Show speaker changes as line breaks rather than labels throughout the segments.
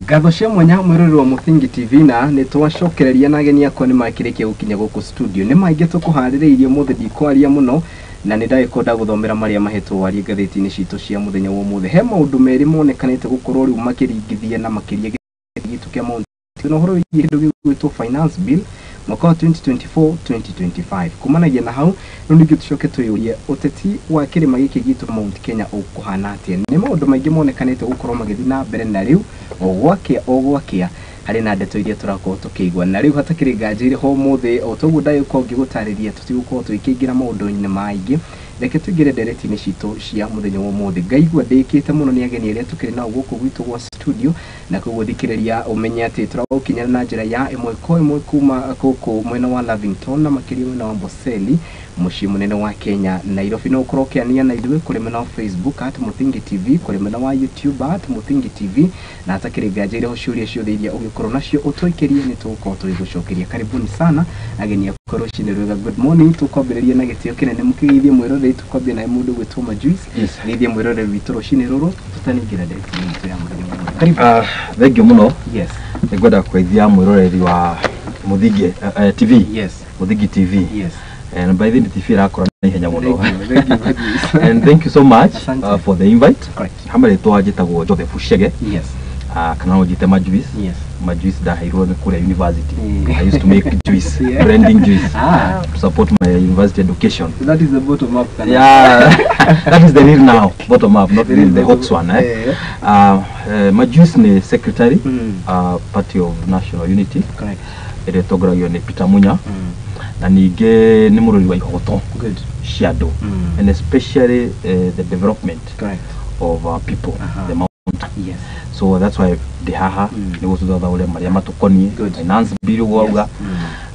Ngatho cia mwanya mwiroreri wa Muthingi TV, na nĩ twacokereria na ageni akwa nĩ makĩrĩkia gũkinya gũkũ studio. Nĩ maingĩ tũkũharĩrĩirie ũmũthĩ, ndikwaria mũno na nĩ ndagĩkorwo ndagũthomera marĩa mahetwo warie ngathĩti-inĩ citũ cia mũthenya wa ũmũthĩ. He maũndũ merĩ monekanĩte gũkorwo rĩu makĩringithia na makĩria gĩtũ kĩa Mount na ũhoro wĩgiĩ kĩndũ gĩgwĩtwo Finance Bill mwaka wa 2024 2025. Kumanagia na hau rĩu ningĩ tũcoke twĩyũrie ũteti wa kĩrĩma gĩkĩ gitũ Mount Kenya ũkũhana atĩa. Nĩ maũndũ maingĩ monekanĩte gũkorwo magĩthiĩ na mbere, na rĩu o gwakĩa o gwakĩa harĩ na ndeto iria tũrakorwo tũkĩigua, na rĩu hatakĩrĩ nganja irĩ ho ũmũthĩ. O toguo ndagĩkorwo ngĩgũtarĩria, tũtigũkorwo tũgĩkĩingĩra maũndũ-inĩ maingĩ. Reke tũingĩre ndereti-inĩ citũ cia mũthenya wa ũmũthĩ. Ngaigua ndĩkĩte mũno nĩ ageni arĩa tũkĩrĩ nao gũkũ gwitũ gwa studio, na koguo thikĩrĩria ũmenye atĩ tũragũkinyĩra na njĩra ya ĩmwe kwa ĩmwe kuma gũkũ mwena wa Lavington na makĩria mwena wa Amboseli, mũciĩ mũnene wa Kenya, Nairobi. No ũkorwo ũkĩania na ithuĩ kũrĩ mwena wa Facebook @MuthingiTV, kũrĩ mwena wa YouTube @MuthingiTV, na hatakĩrĩ nganja irĩ ho ciũria ciothe iria ũngĩkorwo nacio ũtũikĩrie nĩ tũgũkorwo tũgĩgũcokeria. Karibuni sana ageni akwa, rũcinĩ rwega, good morning. Tũkwambĩrĩria na gĩtĩo kĩnene mũkĩgeithie mwĩroreri. Tũkwambia naye mũndũ gwĩtwo Majuice. Geithie mwĩroreri witũ rũcinĩ rũrũ tũtaningĩra ndereti itũ ya mũthenya wa ũmũthĩ. Karibu.
Thank you mũno. Nĩngwenda kũgeithia mwĩroreri wa Mũthingi TV. Mũthingi TV. And by the way, TV ĩrakũra na ihenya mũno.
Thank you, thank you, Majuice.
And thank you so much
Asante.
For the invite.
Correct.
Hama rĩtwa njĩtagwo Joseph Chege. Kana no njĩte Majuice. Majuice ndaheirwo nĩ kũrĩa university. I used to make juice, blending juice to support my university education.
That is the bottom up kana?
Yeah, that is the real now bottom up, not
The real
the hot one, eh?
Yeah.
Majuice ni secretary, Party of National Unity ĩrĩa ĩtongoragio nĩ Peter Munya, na ningĩ nĩ mũrũri wa ihoto cia andũ and especially the development of our people, the mountain. So that's why ndĩ haha nĩguo tũthathaũre marĩa matũkoniĩ, finance bill ũguo auga,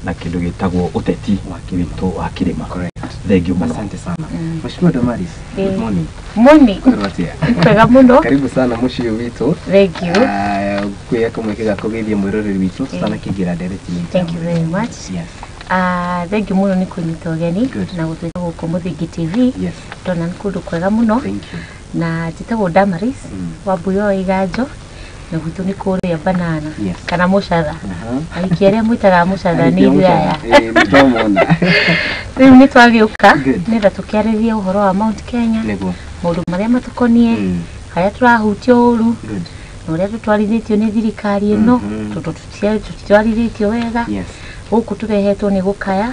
na kĩndũ gĩtagwo ũteti
Wa kĩrĩma.
witũ wa kĩrĩma.
Correct.
Thank you mũno.
Asante sana. Mheshimiwa Damaris, good morning.
Morning.
Kwĩrwo atĩa?
Kwega mũno.
Karibu sana mũciĩ witũ.
Thank you.
Kwĩ kamweke ga kũgeithia mwĩroreri witũ tũtanakĩingĩra ndereti-inĩ.
Thank you very much. Thank you mũno nĩ kũnyita ũgeni na gũtwĩta gũkũ Mũthingi TV. Ndona nĩ kũndũ kwega mũno.
Thank you.
Na njĩtagwo Damaris Wambuya wa Iganjo, na gwitũ nĩ kũrĩa Banana kana Mũcatha. Ahiki arĩa mwĩtaga Mũcatha nĩ ithuĩ aya.
Eh, nĩ twamona.
Rĩu nĩ twagĩũka nĩgetha tũkĩarĩrie ũhoro wa Mount Kenya, maũndũ marĩa matũkoniĩ, harĩa tũrahutio ũru na ũrĩa tũtwarithĩtio nĩ thirikari ĩno, tondũ tũtitwarithĩtio wega. Gũkũ tũrehetwo nĩ gũkaya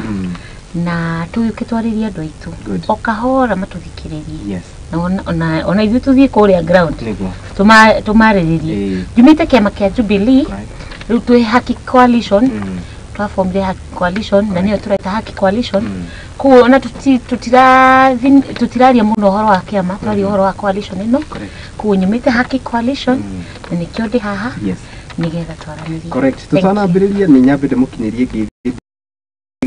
na tũgĩũke twarĩrie andũ aitũ o kahora matũthikĩrĩrie na ona ithuĩ tũthiĩ kũrĩa ground tũmarĩrĩrie. Njumĩte kĩama kĩa Jubilee. Rĩu twĩ Haki Coalition. Twabomire Haki Coalition na nĩyo tũreta Haki Coalition. Koguo ona tũtiraria mũno ũhoro wa kĩama, twaria ũhoro wa coalition ĩno. Koguo nyumĩte Haki Coalition na nĩkĩo ndĩ haha nĩgetha twaranĩrie.
Correct.
Thank you.
Tũtanambĩrĩria nĩ nyambe ndĩmũkinyĩrie ngeithi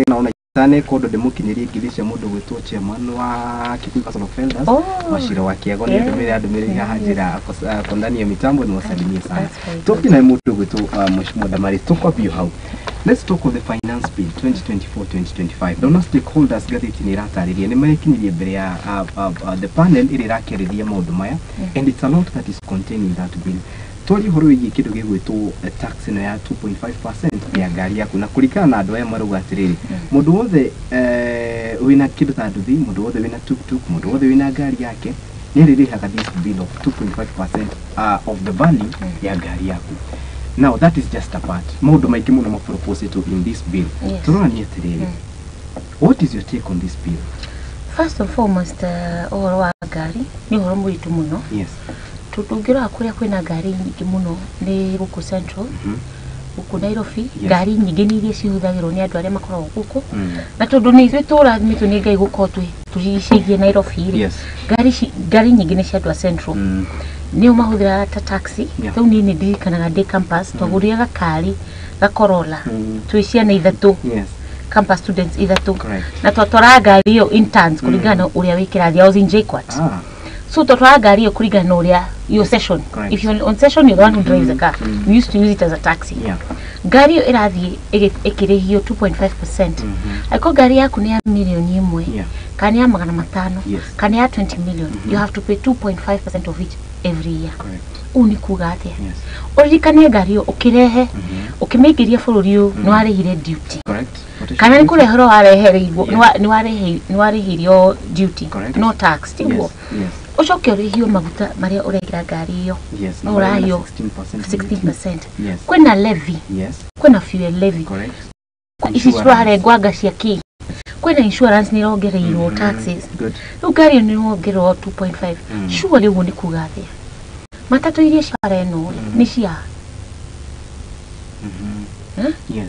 naona tane kondo ndĩmũkinyĩrie ngeithi cia mũndũ gwĩtwo chairman wa Kikuyu Council of Elders, Wachira wa Kĩago. Nĩ ndũmĩre andũmĩrĩire haha njĩra ako ndani ya mitambo, ni wasalimie sana.
That's very good.
Tũkinya na mũndũ gwĩtwo Mheshimiwa Damaris, tũkwambio hau. Let's talk of the Finance Bill 2024-2025. Ndona stakeholders ngathĩti nĩ ĩratarĩria nĩ marekinyirie mbere ya the panel ĩrĩa ĩrakĩarĩria maũndũ maya, and it's a lot that is contained in that bill. Twarie ũhoro wĩgiĩ kĩndũ gĩgwĩtwo tax ĩno ya 2.5% ya ngari yaku, na kũringana na andũ aya marauga atĩrĩrĩ, mũndũ wothe wĩna kĩndũ ta nduthi, mũndũ wothe wĩna tuktuk, mũndũ wothe wĩna ngari yake nĩ arĩrĩhaga this bill of 2.5% of the value ya ngari yaku. Now that is just a part. Maũndũ maingĩ mũno maproposĩtwo in this bill. Tũroranie atĩrĩrĩ, what is your take on this bill?
First and foremost, ũhoro wa ngari nĩ ũhoro mũritũ mũno tondũ ũngĩrora kũrĩa kwĩna ngari nyingĩ mũno nĩ gũkũ Central, gũkũ Nairobi. Ngari nyingĩ nĩ iria cihũthagĩrwo nĩ andũ arĩa makoragwo gũkũ, na tondũ nĩ ithuĩ tũrathimĩtwo nĩ Ngai gũkorwo twĩ tũrigicĩirie Nairobi rĩ, ngari nyingĩ nĩ cia andũ a Central, nĩo mahũthĩraga ta taxi. Rĩu niĩ nĩ ndirikanaga ndĩ campus twagũrire gakari ga Corolla twĩ ciana ithatũ, campus students ithatũ, na twatwaraga ngari ĩyo in turns kũringana na ũrĩa wĩ kĩrathi. I was in JKUAT. So twatwaraga ngari ĩyo kũringana na ũrĩa your session. If you're on session, you're the one who drives the car. We used to use it as a taxi. Ngari ĩyo ĩrathiĩ ĩkĩrĩhio 2.5%. Angĩkorwo ngari yaku nĩ ya mirioni 1 kana nĩ ya 500 kana nĩ ya 20 million, you have to pay 2.5% of it every year. Ũũ nĩ kuga atĩa? Ũririkane ngari ĩyo ũkĩrehe ũkĩmĩingĩria bũrũri ũyũ nĩ warĩhire duty. Kana nĩ kũreherwo warehereirwo nĩ warĩhirio duty no tax tiguo. Ũcoke ũrĩhio maguta marĩa ũrekĩra ngari ĩyo. No ũrahio 16%. Kwĩna levy. Kwĩna fuel levy. Ici tũrarengwo anga cia kĩ. Kwĩna insurance nĩ ĩrongereirwo taxes. Rĩu ngari ĩyo nĩ ĩrongererwo 2.5. Surely ũguo nĩ kuga atĩa? Matatũ iria cia bara ĩno rĩ nĩ cia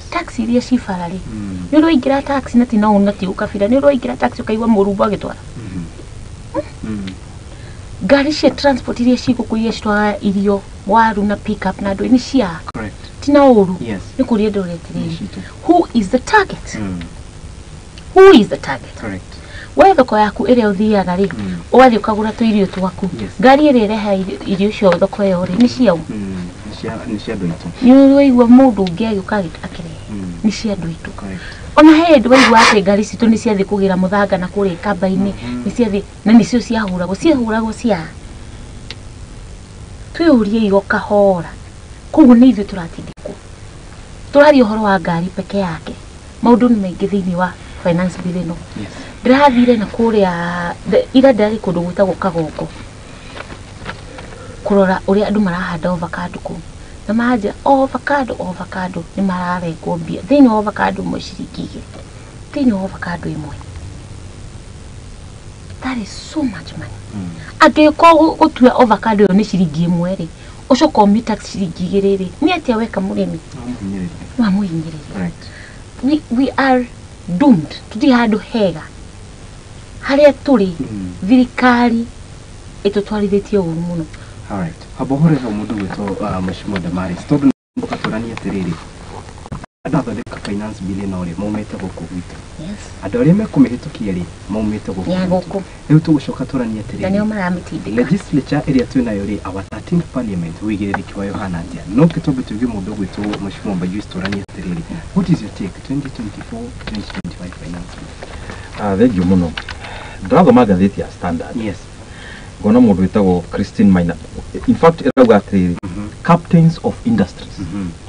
taxi iria ci bara rĩ nĩ ũraingĩra taxi na ti no na ti ũkabira nĩ ũraingĩra taxi ũkaigua mũrumbo agĩtwara. Ngari cia transport iria ci gũkũ iria citwaraga irio waru na pick up na andũ nĩ cia ti na ũru nĩ kũria ndũretĩrĩri. Who is the target? Who is the target? We thoko yaku ĩrĩa ũthiaga rĩ ũgathiĩ ũkagũra tũirio twaku ngari ĩrĩa ĩrehaga irio icio thoko ĩyo rĩ nĩ cia ũ?
Nĩ cia andũ aitũ.
Nĩ ũraigua mũndũ ũngĩ agĩũka akĩrehe nĩ cia andũ aitũ. Ona he hĩndĩ waigua atĩ ngari citũ nĩ ciathiĩ kũgĩra mũthanga na kũrĩa kamba-inĩ nĩ ciathiĩ na nĩcio ciahũragwo ciahũragwo cia twĩyũrie igo kahora. Koguo nĩ ithuĩ tũratindĩkwo. Tũraria ũhoro wa ngari peke yake. Maũndũ nĩ maingĩ thĩinĩ wa finance bill ĩno. Ndĩrathire na kũrĩa ira ndĩrarĩ kũndũ gwĩtagwo Kagongo kũrora ũrĩa andũ marahanda avocado kũu na maranjĩra avocado nĩ mararengwo mbia thĩinĩ wa avocado ĩmwe ciringi igĩrĩ thĩinĩ wa avocado ĩmwe. That is so much money. Angĩkorwo gũtua avocado ĩyo nĩ ciringi ĩmwe rĩ ũcoka ũmĩ tax ciringi igĩrĩ rĩ nĩ atĩa weka mũrĩmi? No amũhinyĩrĩrie. We are doomed. Tũtirĩ handũ hega harĩa tũrĩ thirikari ĩtũtwarithĩtie ũru mũno.
Alright. Habo hore hau mũndũ gwĩtwo Mheshimiwa Damaris tondũ ũgatũrania atĩrĩrĩ andũ athondeka finance bill ĩno rĩ maumĩte gũkũ gwitũ. Andũ arĩa mekũmĩhĩtũkia rĩ maumĩte gũkũ gwitũ. Rĩu tũgũcoka tũranie atĩrĩrĩ
na nĩo maramĩtindĩka.
Legislature ĩrĩa twĩnayo rĩ our 13th parliament wĩigĩrĩrĩki wayo hana atĩa? No kĩtwambe tuige mũndũ gwĩtwo Mheshimiwa Mbajuice tũranie atĩrĩrĩ what is your take 2024 2025 finance bill?
Thengiũ mũno. Ndĩrathoma ngathĩti ya Standard. Ngona mũndũ wĩtagwo Christine Maina. In fact ĩrauga atĩrĩrĩ captains of industries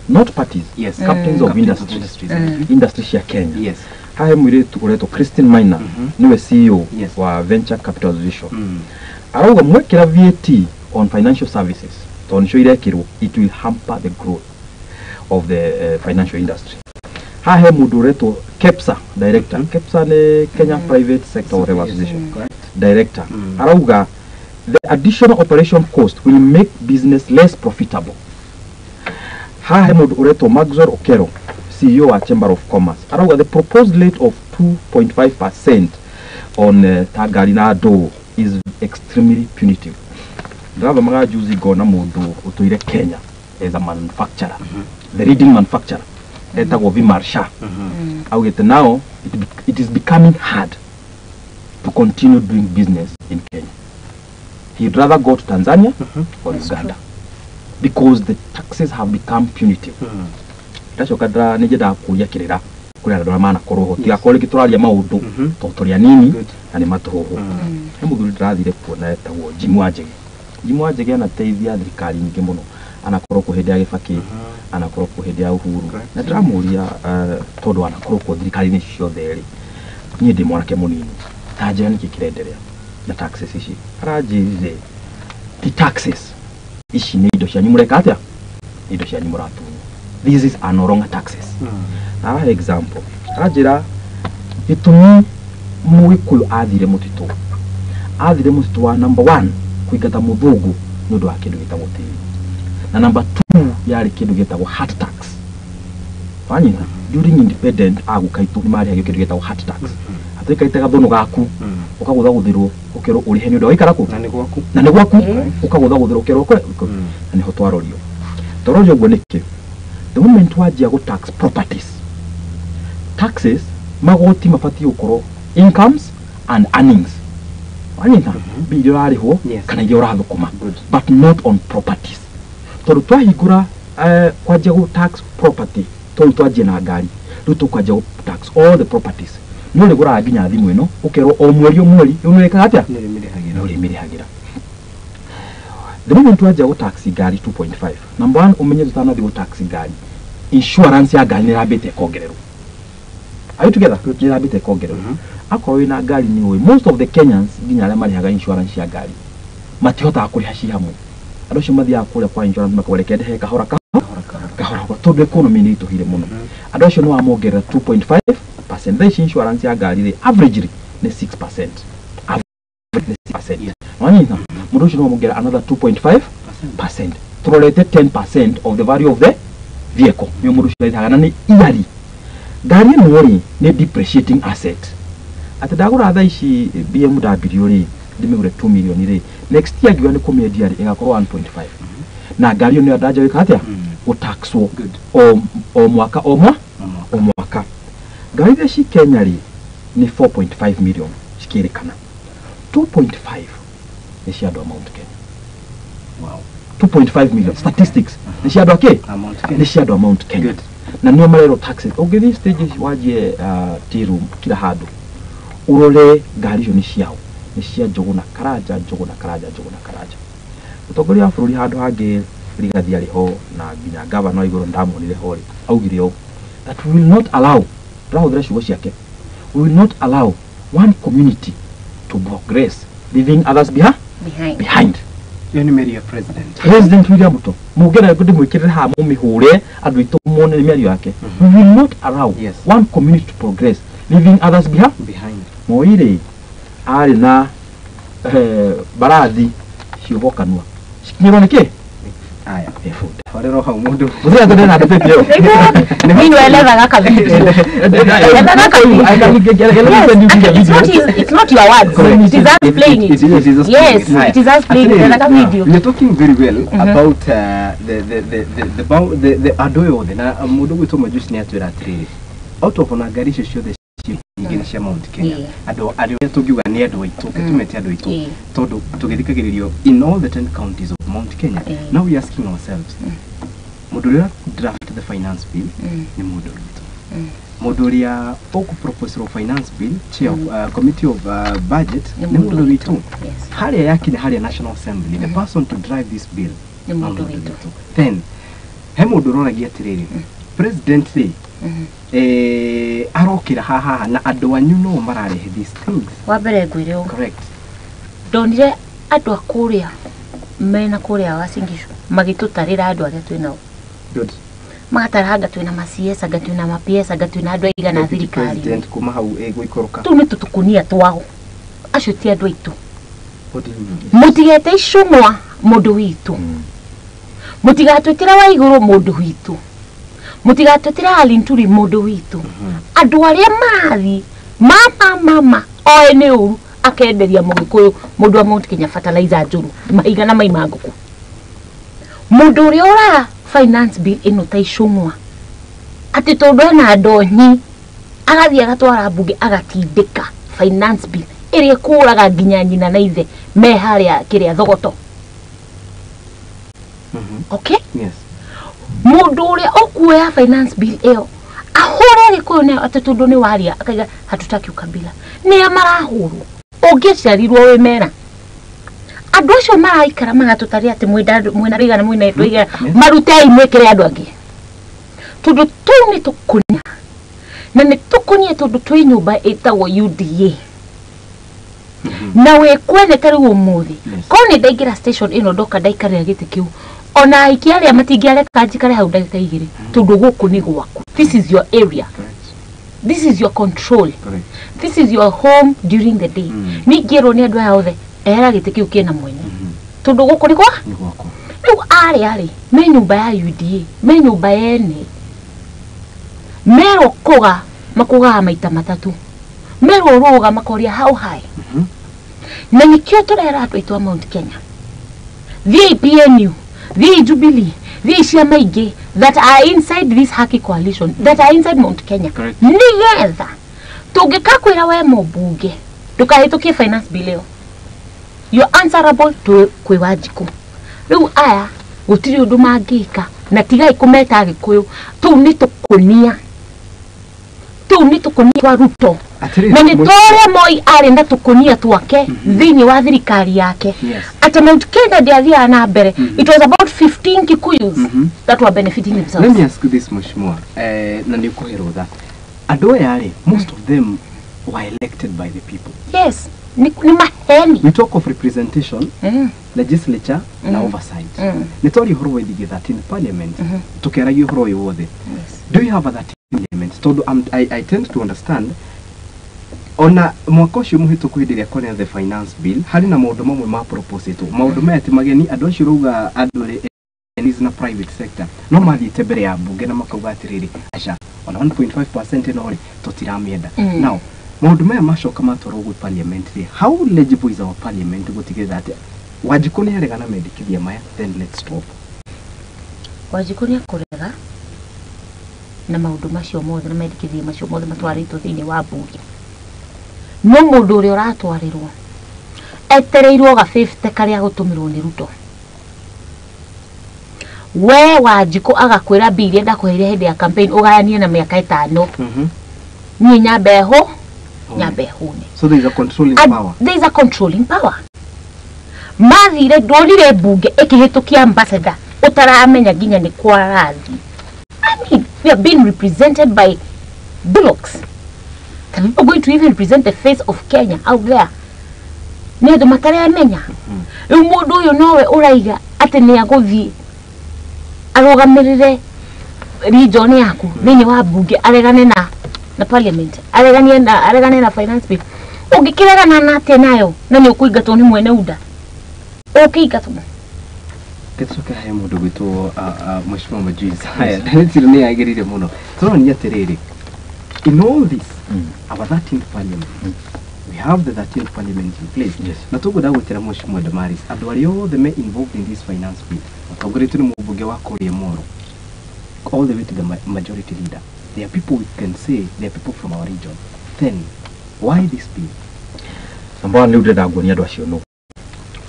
not parties. Captains of industries. Industry cia Kenya. Haha he mũirĩtu ũretwo Christine Maina nĩwe CEO wa Venture Capital Association. Arauga mwekĩra VAT on financial services tondũ nĩcio irekĩrwo it will hamper the growth of the financial industry. Haha he mũndũ ũretwo KEPSA director. KEPSA nĩ Kenya Private Sector whatever Association director. Arauga the additional operation cost will make business less profitable. Haha he mũndũ ũretwo Maxwell Okero CEO wa Chamber of Commerce. Arauga the proposed rate of 2.5% on ngari na andũ is extremely punitive. Ndĩrathomaga juzi ngona mũndũ ũtũire Kenya as a manufacturer, the leading manufacturer etagwo Vimar Shah. Augĩte now it is becoming hard to continue doing business in Kenya. He'd rather go to Tanzania or Uganda because the taxes have become punitive. Ndacoka nĩ nyendaga kũria kĩrĩra kũrĩ andũ arĩa manakorwo ho tigakorwo rĩngĩ tũraria maũndũ tondũ tũrĩ anini na nĩ matũhũhũ. He mũthuri ndĩrathire kuona etagwo Jim Wanjigi. Jim Wanjigi anateithia thirikari nyingĩ mũno, anakorwo kuo hĩndĩ ya Gĩbakĩ, anakorwo kuo hĩndĩ ya Uhuru, na ndĩramũria tondũ anakorwo kuo thirikari-inĩ ciothe rĩ, niĩ ndĩ mwanake mũnini ta njĩra nĩkĩ kĩrenderea na taxes ici. Aranjĩrire ti taxes ici nĩ indo cianyu mũreka atĩa, nĩ indo cianyu mũratunywo. This is no longer taxes. Na arahe example, aranjĩra gĩtũmi Mũgĩkũyũ athire mũtitũ, wa number 1 kũingata mũthũngũ nĩ ũndũ wa kĩndũ gĩtagwo tĩri, na number 2 yarĩ kĩndũ gĩtagwo hard tax. Wanyita during independent agũkaitũ nĩ marĩhagio kĩndũ gĩtagwo hard tax. Atũikaite gathũnũ gaku ũkagũthagũthĩrwo ũkerwo ũrĩhe nĩ ũndũ wa gũikara kũ na nĩ gwaku ũkagũthagũthĩrwo ũkerwo kũ na nĩho twarorio. Twarorio ũguo nĩkĩ? The moment wanjia gũ tax properties, taxes magoti mabatiĩ gũkorwo incomes and earnings. Wanyita mbia iria ũrarĩhwo kana iria ũrathũkũma, but not on properties. Tondũ twahingũra kwanjia gũ tax property, tondũ twanjia na ngari, rĩu tũkwanjia gũ tax all the properties. Nĩ ũrĩgũraga nginya thimũ ĩno ũkerwo o mweri o mweri rĩu nĩ ũrĩkaga atĩa? Nĩ ũrĩmĩrĩhagĩra. The moment wanjia gũ tax ngari 2.5, number one umenye tutanathi gũ tax ngari, insurance ya ngari nĩ ĩrambĩte ĩkongererwo. Are you together? Nĩ ĩrambĩte ĩkongererwo. Akorwo wĩna ngari nĩ ũĩ most of the Kenyans nginya arĩa marĩhaga insurance ya ngari matihotaga kũrĩha ci hamwe. Andũ acio mathiaga kũrĩa kwa insurance makauga ndehe kahora kahora tondũ economy nĩ ĩritũhire mũno. Andũ acio nĩ wamongerera 2.5%. Thaa ici insurance ya ngari rĩ average nĩ 6%. Average nĩ 6%. Wanyita mũndũ ũcio no wamongerera another 2.5%. Tũrorete 10% of the value of the vehicle. Nĩ mũndũ ũcio arĩhaga na nĩ yearly. Ngari ĩno rĩ nĩ depreciating asset. Atĩ ndagũra thaa ici BMW rĩ ndĩmĩgũre 2 million rĩ, next year ngiuga nĩ kũmĩendia rĩ ĩgakorwo 1.5. Na ngari ĩyo nĩyo ndanja gwĩka atĩa? Gũtaxwo o mwaka o mwaka. Ngari iria ci Kenya rĩ nĩ 4.5 million cikĩrĩkana. 2.5 nĩ cia andũ a Mount Kenya.
Wow.
2.5 million statistics nĩ cia andũ a kĩ? Nĩ cia andũ a Mount Kenya. Na nĩo marerwo taxes. Ũngĩthiĩ stage wanjie tea room kila handũ urore ngari icio nĩ ciao, nĩ cia Njũgũna Karanja, Njũgũna Karanja, Njũgũna Karanja. Mũtongoria wa bũrũri handũ hangĩ Rigathi arĩ ho na nginya gavana wa igũrũ ndamuonire ho rĩ, augire ũũ that we will not allow, ndĩrahũthĩra ciugo ciake, we will not allow one community to progress leaving others behind.
Hiyo ni mĩario ya president.
President William Ruto mũngĩenda ndĩmwĩkĩrĩre haha mũmĩhũre andũ aitũ mone nĩ mĩario yake. We will not allow one community to progress leaving others behind. Moi rĩ arĩ na mbarathi ciũhwo kanua cikinyĩrwo nĩ kĩ?
Aya horero hau mũndũ
mũthenya tũndĩ na debate ĩyo.
Meanwhile, ethaga ka video. It's not your words. It is us playing it. Yes, it is us playing it. Ethaga video.
You're talking very well about the andũ othe na mũndũ gwĩtwo Majuice nĩ atwĩra atĩrĩrĩ, out of ona ngari icio ciothe nyingĩ cia Mount Kenya, andũ arĩa tũngiuga nĩ andũ aitũ, tũmete andũ aitũ tondũ tũgĩthikagĩrĩrio in all the 10 counties of Mount Kenya. Now we are asking ourselves, mũndũ ũrĩa draft the finance bill nĩ mũndũ witũ, mũndũ ũrĩa ũkũproposerwo finance bill chair of committee of budget nĩ mũndũ witũ, harĩa yakinya harĩa National Assembly, the person to drive this bill
nĩ mũndũ witũ.
Then he mũndũ ũroragia atĩrĩrĩ, president rĩ arokĩra haha na andũ anyu no mararehe these things.
Wa mbere ngwĩre ũũ.
Correct.
Ndonire andũ a kũrĩa mena kũrĩa Uasin Gishu magĩtũtarĩra andũ arĩa twĩ nao.
Good.
Magatara anga twĩna ma CS, anga twĩna ma PS, anga twĩna andũ aigana thirikari.
President kuma hau ĩgũikũrũka.
Tũu nĩ tũtũkũnia twao. Acio ti andũ aitũ. Mũtigete icũng'wa mũndũ witũ. Mũtigatwĩtĩra wa igũrũ mũndũ witũ. Mũtigatwĩtĩra Alinturi mũndũ witũ. Andũ arĩa marathiĩ mama oe nĩ ũru akenderia mũgĩkũyũ mũndũ wa Mount Kenya fertilizer njũru mahiga na mai ma ngũkũ. Mũndũ ũrĩa ũra finance bill ĩno ta icũng'wa atĩ tondũ ena ndonyi agathiĩ agatwara mbunge agatindĩka finance bill ĩrĩa ĩkũraga nginya nyina na ithe me harĩa kĩrĩa Thogoto. Okay?
Yes.
Mũndũ ũrĩa ũkuoya finance bill ĩyo ahũre Gĩkũyũ nayo atĩ tondũ nĩ waria akaiga hatutaki ukabila, nĩa marahũrwo ũngĩciarirwo wĩ mera. Andũ acio maraikara magatũtarĩra atĩ mwĩna rĩigana mwĩna rĩigana, marutei mwĩkĩre andũ angĩ tondũ tũu nĩ tũkũnia na nĩ tũkũnia tondũ twĩ nyũmba ĩtagwo UDA na wĩ kwene ta rĩu ũmũthĩ korwo nĩ ndaingĩra station ĩno ndoka ndaikarĩra gĩtĩ kĩu ona aikia arĩa matingĩareka njikare hau ndagĩka igĩrĩ tondũ gũkũ nĩ gwaku. This is your area. This is your control. This is your home during the day. Ningĩrwo nĩ andũ aya othe ehera gĩtĩ kĩu kĩna mwene tondũ gũkũ nĩ gwaku. Rĩu arĩa rĩ me nyũmba ya UDA, me nyũmba yene, merwo kũga makũgaga maita matatũ, merwo rũga makoria how high. Na nĩkĩo tũrera andũ aitũ a Mount Kenya, thiĩi PNU, thiĩi Jubilee, thiĩi ciama ingĩ that are inside this Haki coalition, that are inside Mount Kenya, nĩgetha tũngĩkakwĩra we mũmbunge ndũkahĩtũkie finance bill ĩyo, you're answerable to kwĩ Wanjikũ. Rĩu aya gũtirĩ ũndũ mangĩka na tigai kũmeta Gĩkũyũ, tũu nĩ tũkũnia, tũu nĩ tũkũnia twa Ruto. Na nĩ torĩa Moi arĩ na tũkũnia twake thĩinĩ wa thirikari yake. At Mount Kenya ndĩathiaga na mbere. It was about 15 Kikuyus that were benefiting themselves.
Let me ask you this, Mheshimiwa, na nĩ ũkũhe rũtha. Andũ aya rĩ, most of them were elected by the people.
Yes. Ni maheni.
We talk of representation, legislature na oversight. Nĩ twaria ũhoro wĩgiĩ 13th parliament, tũkĩaragia ũhoro ũyũ wothe. Do you have a 13th parliament? Tondũ I tend to understand ona mwaka ũcio mũhĩtũku hĩndĩ ĩrĩa kwarĩ na the finance bill, harĩ na maũndũ mamwe ma proposĩtwo. Maũndũ maya ti mageni, andũ acio rauga andũ arĩa na private sector no mathiĩte mbere ya mbunge na makauga atĩrĩrĩ, aca ona 1.5% ĩno rĩ tũtiramĩenda. Now maũndũ maya macoka matwarwo gwĩ parliament rĩ, how legible is our parliament gũtigĩrĩra atĩ Wanjikũ nĩ arega na mendekithia maya, then let's stop.
Wanjikũ nĩ akũrega na maũndũ macio mothe na mendekithia macio mothe matwarĩtwo thĩinĩ wa mbunge. No mũndũ ũrĩa ũratwarĩrwo etereirwo ga 50 karĩa gũtũmĩrwo nĩ Ruto. We Wanjikũ agakwĩra mbia iria ndakũheire hĩndĩ ya campaign ũgayanie na mĩaka ĩtano. Niĩ nyambe ho nyambe hune.
So there is a controlling power.
There is a controlling power. Mathire ndonire mbunge ĩkĩhĩtũkia ambassador ũtaramenya nginya nĩ kwarathi. I mean, we are being represented by bullocks. The people going to even represent the face of Kenya out there. Nĩ andũ mataramenya. Rĩu mũndũ ũyũ nowe ũraiga atĩ nĩ agũthiĩ arũgamĩrĩre region yaku thĩinĩ wa mbunge, aregane na parliament, aregane na finance bill. Ũngĩkĩregana na atĩa nayo na nĩ ũkũingatwo nĩ mwene UDA? Ũkĩingatwo.
Gĩcoke he mũndũ gwĩtwo Mheshimiwa Majuice. Haya, nĩ nĩ yagĩrĩire mũno. Tũronia atĩrĩrĩ, in all this, our 13th parliament, we have the 13th parliament in place. Na tũkwenda gwĩtĩra Mheshimiwa Damaris, andũ arĩa othe me involved in this finance bill, matongoretio nĩ mũmbunge wa kũrĩa Moro, all the way to the majority leader. There are people we can say, they are people from our region. Then, why this bill?
Number one, nĩ ndĩrenda nguonia andũ acio nũ.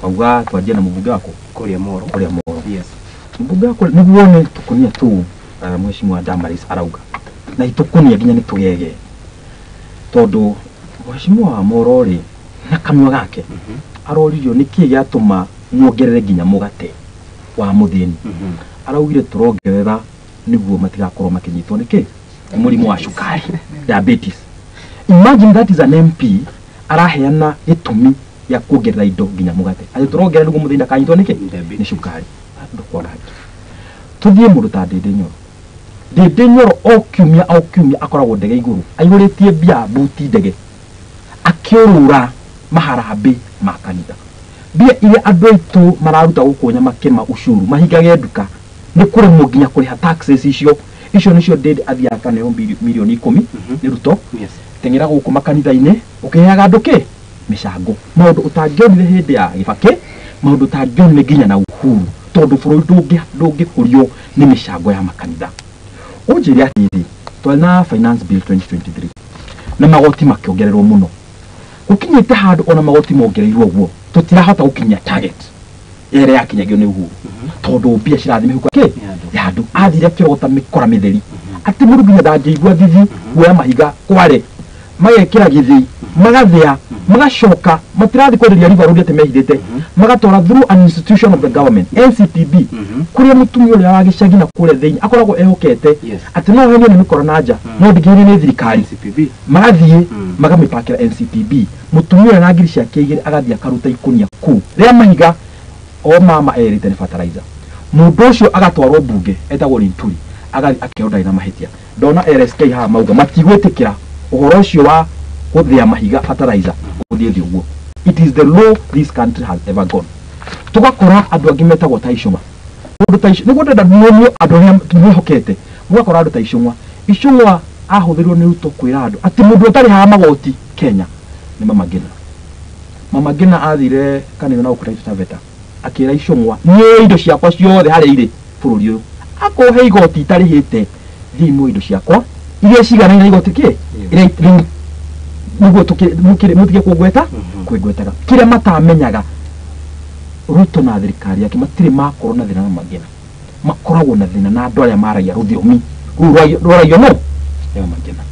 Wauga twanjie na mũmbunge wako
kũrĩa Moro.
Kũrĩa Moro.
Yes.
Mũmbunge wako nĩguo wone tũkũnia tũu Mheshimiwa Damaris arauga. Na itũkũnia nginya nĩ tũgege. Tondũ Mheshimiwa Moro rĩ na kanua gake aroririo nĩkĩ gĩatũma muongerere nginya mũgate wa mũthĩni. Araugire tũrongerera nĩguo matigakorwo makĩnyitwo nĩ kĩ? Mũrimũ wa cukari, diabetes. Imagine that is an MP araheana gĩtũmi ya kuongerera indo nginya mũgate. Atĩ tũrongerera nĩguo mũthĩni ndakanyitwo nĩkĩ? Nĩ cukari. Andũ kwaga haki. Tũthiĩ mũndũ ta Ndĩndĩ Nyoro. Ndĩndĩ Nyoro o kiumia akoragwo ndege igũrũ aihũrĩtie mbia buti ndege akĩũrũra maharambĩ ma kanitha. Mbia iria andũ aitũ mararuta gũkũ Nyamakĩma ucuru mahingage nduka nĩ kũremwo nginya kũrĩha taxes icio. Icio nĩcio Ndĩndĩ athiaga akaneo mirioni 10 nĩ Ruto. Teng'era gũkũ makanitha-inĩ ũkĩheaga andũ kĩ? Mĩcango. Maũndũ ũtangĩonire hĩndĩ ya Gĩbakĩ, maũndũ ũtangĩonire nginya na Uhuru, tondũ bũrũri ndũngĩkũrio nĩ mĩcango ya makanitha. Ũnjĩre atĩrĩrĩ, twarĩ na finance bill 2023 na magoti makĩongererwo mũno. Gũkinyĩte handũ ona magoti mongereirwo ũguo tũtirahota gũkinyia target ĩrĩa yakinyagio nĩ Uhuru, tondũ mbia cirathiĩ mĩhuko kĩ ya andũ. Athire akĩrogota mĩkora mĩtheri atĩ mũndũ nginya ndangĩigua thithi kuoya mahiga kware magekĩra gĩthĩi magathĩa magacoka matirathi kwenderia River Road atĩ mehithĩte, magatwara through an institution of the government NCPB, kũrĩa mũtumia ũrĩa wa gĩcagi na kũrĩa thĩinĩ akoragwo ehokete atĩ no henio nĩ mĩkora na nja no ndingĩhenio nĩ thirikari. Magathiĩ magamĩpakĩra NCPB, mũtumia ũrĩa na ngiri ciake igĩrĩ agathiĩ akaruta ikũnia kũu rĩa mahiga o mama erĩte nĩ fertilizer. Mũndũ ũcio agatwarwo mbunge etagwo Linturi, agathiĩ akerwo ndarĩ na mahĩtia. Ndona LSK haha mauga matigwĩtĩkĩra ũhoro ũcio wa gũthĩa mahiga fertilizer gũthiĩ thĩ ũguo. It is the law this country has ever gone. Tũgakora andũ angĩ metagwo ta Icũng'wa. Mũndũ ta Icũng'wa nĩguo ndĩrenda muonio andũ arĩa mwĩhokete. Mũgakora andũ ta Icũng'wa. Icũng'wa ahũthĩrirwo nĩ Ruto kwĩra andũ atĩ mũndũ ũtarĩhaga magoti Kenya nĩ Mama Ngina. Mama Ngina athire kanitha na gũkũ Taita Taveta akĩra Icũng'wa niĩ indo ciakwa ciothe harĩa irĩ bũrũri ũyũ akũhe igoti itarĩhĩte, thiĩ muoe indo ciakwa iria ciganaine na igoti kĩ rĩu nĩguo mũtige kũngweta kwĩngwetaga. Kĩrĩa matamenyaga Ruto na thirikari yake matirĩ makorwo na thĩna na Mama Ngina, makoragwo na thĩna na andũ arĩa maragia rũthiomi rũu rwaragio no nĩ Mama Ngina,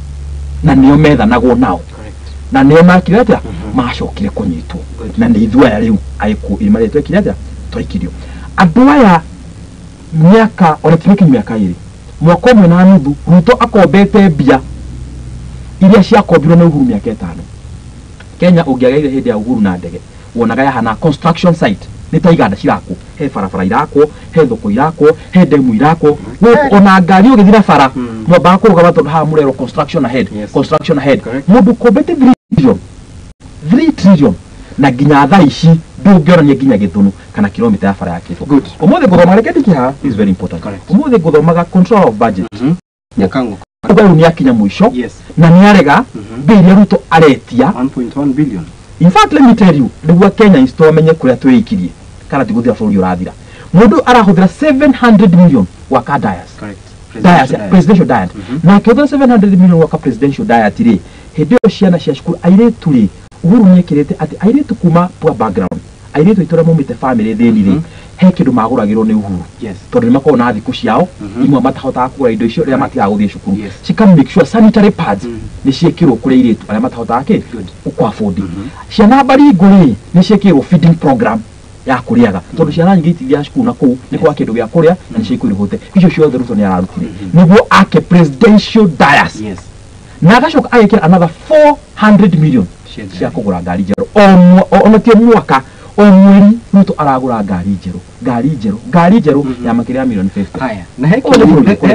na nĩo methanagwo nao. Na nĩo makire atĩa? Macokire kũnyitwo. Na nĩ ithuĩ aya rĩu agĩkũ irima rĩrĩ twekire atĩa? Twaikirio. Andũ aya mĩaka ona ti mĩkinyu mĩaka ĩrĩ, mwaka ũmwe na nuthu, Ruto akombete mbia iria ciakombirwo nĩ Uhuru mĩaka 5. Kenya ũngĩageire hĩndĩ ya Uhuru na ndege wonaga yahana construction site, nĩ ta iganda cirakwo, he barabara irakwo, he thoko irakwo, he demu irakwo, ona ngari ũgĩthira bara mwambaga kũrũgama tondũ haha mũrerwo construction ahead, construction ahead. Mũndũ ũkombete 3 trillion na nginya thaa ici ndũngĩonania nginya gĩthũnũ kana kilomita ya bara yakĩtwo. Ũmũthĩ ngũthoma, reke ndikie haha, this is very important. Ũmũthĩ ngũthomaga control of budget.
Nyakango
uga rĩu nĩakinya mũico na nĩarega mbia iria Ruto aretia
1.1 billion.
In fact, let me tell you, nĩguo Kenya twamenye kũrĩa twĩikirie kana ti gũthira bũrũri ũrathira. Mũndũ arahũthĩra 700 million gwaka diet. Presidential diet. Na akĩhũthĩra 700 million gwaka presidential diet rĩ, hĩndĩ ĩyo ciana cia cukuru airĩtu rĩ, Uhuru nĩekĩrĩte atĩ airĩtu kuma poor background, airĩtu aitũ arĩa maumĩte family thĩni rĩ, he kĩndũ magũragĩrwo nĩ Uhuru. Tondũ nĩmakoragwo na thikũ ciao, imwe matahotaga kũgũra indo icio rĩrĩa matigaga gũthiĩ cukuru. Cika make sure sanitary pads nĩ ciĩkĩrwo kũrĩ airĩtu arĩa matahotaga kĩ kũ afford. Ciana baringo rĩ, nĩ ciĩkĩrwo feeding program ya kũrĩaga tondũ ciana nyingĩ itithiaga cukuru na kũu nĩ kwaga kĩndũ gĩa kũrĩa na nĩ ciĩkũirũhũte. Icio ciothe Ruto nĩ ararutire nĩguo ake presidential diet, na agacoka agĩkĩra another 400 million cia kũgũra ngari njerũ. Ona ti mwaka, o mweri Ruto aragũra ngari njerũ, ngari njerũ, ngari njerũ ya makĩria ya milioni 50.
Haya, na he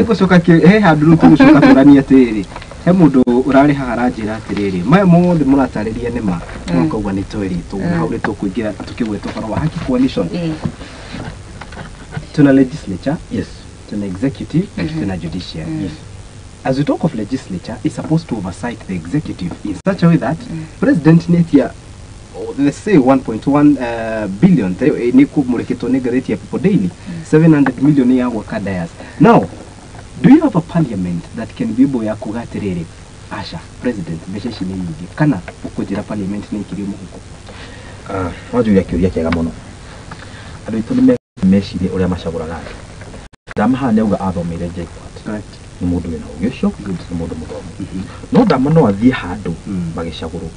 gũcoka he handũ rĩu tũgũcoka tũranie atĩrĩrĩ, he mũndũ ũrarĩ haha aranjĩra atĩrĩrĩ, maya mothe mũratarĩria nĩ ma, mũkauga nĩ twerĩtwo, na hau nĩ tũkũingĩra tũkĩgweta ũhoro wa Haki Coalition. Tuna legislature, tuna executive, and tuna judiciary. As we talk of legislature, it's supposed to oversight the executive in such a way that President Netia, let's say 1.1 billion, nĩ ngathĩti ya People Daily, 700 million ya gwaka dias. Now, do you have a parliament that can be able ya kuga atĩrĩrĩ, aca president mbeca ici nĩ nyingĩ, kana ũkũnjĩra parliament nĩ ikirio mũhuko?
Wanjũria kĩũria kĩega mũno. Andũ aitũ nĩ mecirie ũrĩa macagũraga andũ. Ndama haha nĩauga athomeire JKUAT. Nĩ mũndũ wĩna ũgĩ ũcio, nĩ mũndũ mũthomu. No Ndama no athiĩ handũ magĩcagũrwo,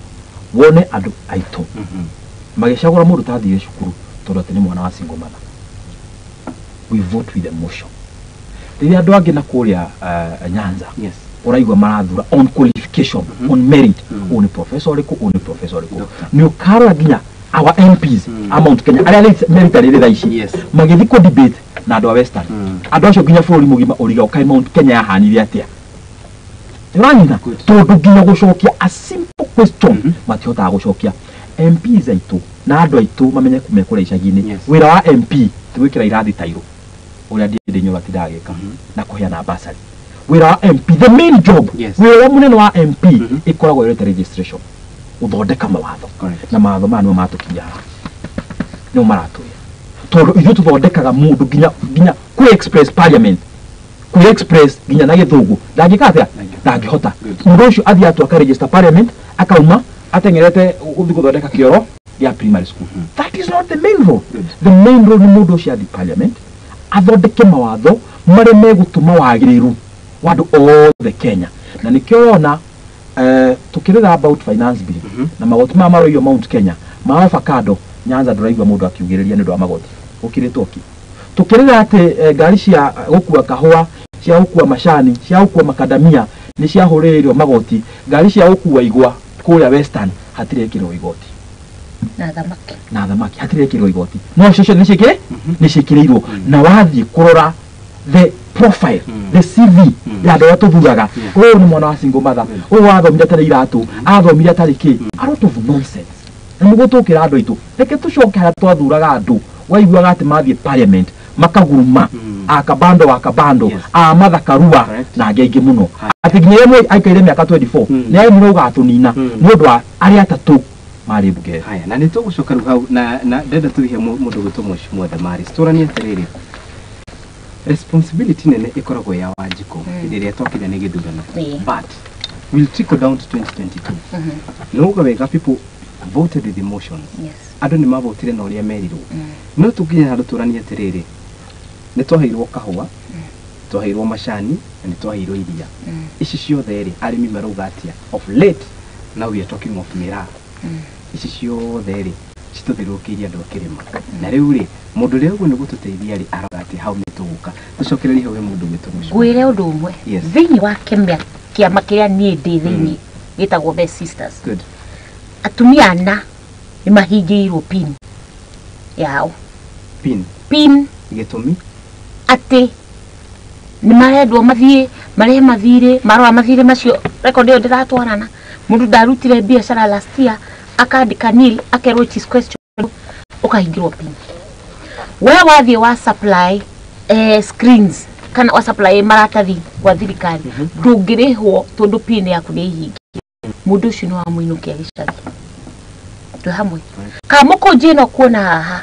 wone andũ aitũ magĩcagũra mũndũ tathire cukuru tondũ atĩ nĩ mwana wa single mother. We vote with emotion. Rĩrĩa andũ angĩ na kũrĩa Nyanza ũraigua marathura on qualification, on merit. Ũyũ nĩ professor ũrĩkũ, ũyũ nĩ professor ũrĩkũ. Nĩ ũkarora nginya our MPs a Mount Kenya arĩa merit rĩrĩ thaa ici magĩthiĩ kũ debate na andũ a Western. Andũ acio nginya bũrũri mũgima ũriga ũkaĩ Mount Kenya yahanire atĩa. Ũranyita? Tondũ nginya gũcokia a simple question matihotaga gũcokia. MPs aitũ na andũ aitũ mamenye mekũrĩa icagi-inĩ. Wĩra wa MP ti gwĩkĩra irathi tairũ ũrĩa Ndindi Nyoro atindaga agĩka na kũheana bursary. Wĩra wa MP, the main job, wĩra ũrĩa mũnene wa MP ĩkoragwo ĩrete registration, gũthondeka mawatho. Na mawatho maya nĩmo matũkinyia haha, nĩmo maratũria, tondũ ithuĩ tũthondekaga mũndũ nginya kwĩ express parliament, kwĩ express nginya na gĩthũngũ ndangĩka atĩa, ndangĩhota. Mũndũ ũcio athiĩ atua aka register parliament, akauma ateng'erete gũthiĩ gũthondeka kĩoro gĩa primary school. That is not the main role. The main role nĩ mũndũ ũcio athiĩ parliament athondeke mawatho marĩa megũtũma wagĩrĩru wa andũ othe Kenya. Na nĩkĩo ũrona tukirira about finance bill na magoti maya maroiyo Mount Kenya ma avocado, Nyanza ndũraigua mũndũ akiugĩrĩria nĩ ũndũ wa magoti gũkĩrĩtwo ki. Tukirira atĩ ngari cia gũkua kahũa, cia gũkua macani, cia gũkua makadamia nĩ ciahũrĩrĩirio magoti, ngari cia gũkua igwa kũrĩa Western hatirĩ ĩkĩrwo igoti, na thamaki hatirĩ ĩkĩrwo igoti, no cio nĩ ciĩkĩrĩ nĩ ciĩkĩrĩirwo. Na wathiĩ kũrora the profile, the CV ya andũ arĩa tũthuraga, ũyũ nĩ mwana wa single mother, ũyũ wathomire atarĩ iratũ, athomire atarĩ kĩ, a lot of nonsense. Na nĩguo tũkĩra andũ aitũ, reke tũcoke harĩa twathuraga andũ waiguaga atĩ mathiĩ parliament makaguruma akabando akabando a Martha Karua na angĩ aingĩ mũno, atĩ nginya rĩrĩa aikaire mĩaka 24 nĩ arĩmire ũgatũnina nĩ ũndũ wa arĩa atatũ marĩ mbunge.
Haya, na nĩ tũgũcoka rĩu hau na ndenda tũthiĩ mũndũ gwĩtwo Mheshimiwa Damaris. Tũranie atĩrĩrĩ, responsibility nene ĩkoragwo ya Wanjikũ hĩndĩ ĩrĩa twakinya nĩ gĩthurano, but we'll trickle down to 2022. Nĩ uga wega, people voted with emotions. Andũ nĩ mavotire na ũrĩa merirwo. No tũkinye handũ tũranie atĩrĩrĩ, nĩ twaheirwo kahũa, twaheirwo macani na nĩ twaheirwo iria. Ici ciothe rĩ, arĩmi marauga atĩa? Of late Now we are talking of miraa. Ici ciothe rĩ citũthirũkĩirie andũ a kĩrĩma. Na rĩu rĩ mũndũ ũrĩa ũguo nĩ gũtũteithia rĩ arauga atĩ hau nĩ tũgũka. Tũcokererie hau he mũndũ gwĩtwo Mũcũa.
Ngwĩre ũndũ ũmwe. Thĩinĩ wa kĩama kĩrĩa niĩ ndĩ thĩinĩ gĩtagwo Best Sisters.
Good.
Atumia ana nĩ mahingĩirwo pin yao.
Pin.
Pin.
Gĩtũmi?
Atĩ nĩ marendwo mathiĩ marehe mathirĩ, marora mathirĩ macio record ĩyo ndĩratwarana. Mũndũ ndarutire biacara last year akandĩka nil akerwo it is question ũkahingĩrwo pin. We wathiĩ wa supply screens kana wa supply maratathi gwa thirikari ndũngĩrĩhwo tondũ pin yaku nĩ ihingie. Mũndũ ũcio nĩ wamũinũkia gĩcagi. Twĩ hamwe. Kamũkũnji ĩno kuona haha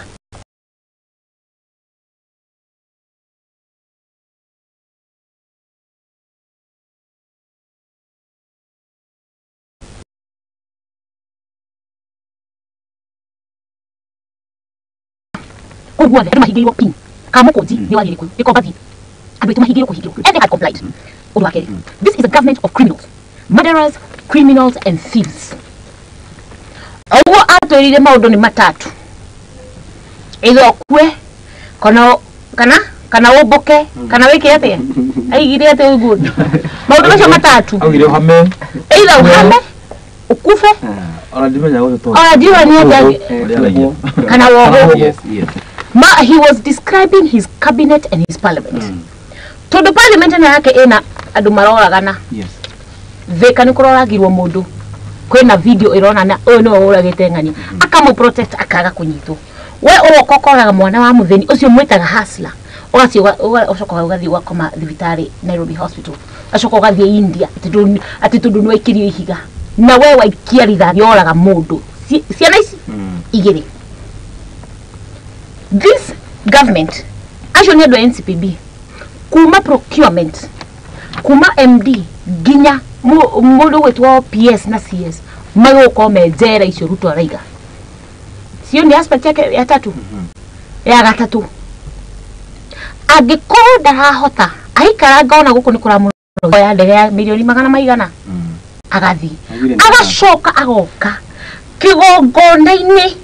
koguo andũ mahingĩirwo pin. Kamũkũnji nĩ wagĩrĩire kũu gĩkombathi andũ aitũ mahingĩirwo kũhingĩrwo and they had complied. Ũndũ wa kerĩ, this is a government of criminals, murderers, criminals and thieves. Ũguo atwĩrire maũndũ nĩ matatu, either ũkue kana ũmbũke kana wĩke atĩa, aigire atĩa ũguo maũndũ macio matatu,
augire ũhame,
either ũhame ũkufe
ona ndimenya ũcio tondũ
ona ndiũĩ nĩ atĩa kana wohwo.
Yes, yes.
Ma, he was describing his cabinet and his parliament. Tondũ parliament ĩno yake ĩna andũ maroragana.
Yes.
Thika nĩ kũroragirwo mũndũ. Kwĩna video ĩronana ũyũ nĩwe ũragĩte ng'ania. Akamũ protect akaga kũnyitwo. We ũroka ũkoraga mwana wa mũthĩni ũcio mwĩtaga hustler. Ũgathiĩ ũcoka ũgathiĩ ũgakoma thibitarĩ Nairobi Hospital. Ũgacoka ũgathiĩ India atĩ tondũ nĩ waikirio ihiga. Na we waikia rithathi oraga mũndũ. Ciana ici igĩrĩ. This government, acio nĩ andũ a NCPB, kuma procurement, kuma MD, nginya mũndũ ũgwĩtwo PS na CS, magũkorwo me njera icio Ruto araiga. Cio nĩ aspect yake ya tatu, ya gatatũ. Angĩkorwo ndarahota, aikaranga ona gũkũ nĩ kũramũnoga ya ndege ya mirioni magana maigana, agathiĩ. Agacoka agoka kĩgongona-inĩ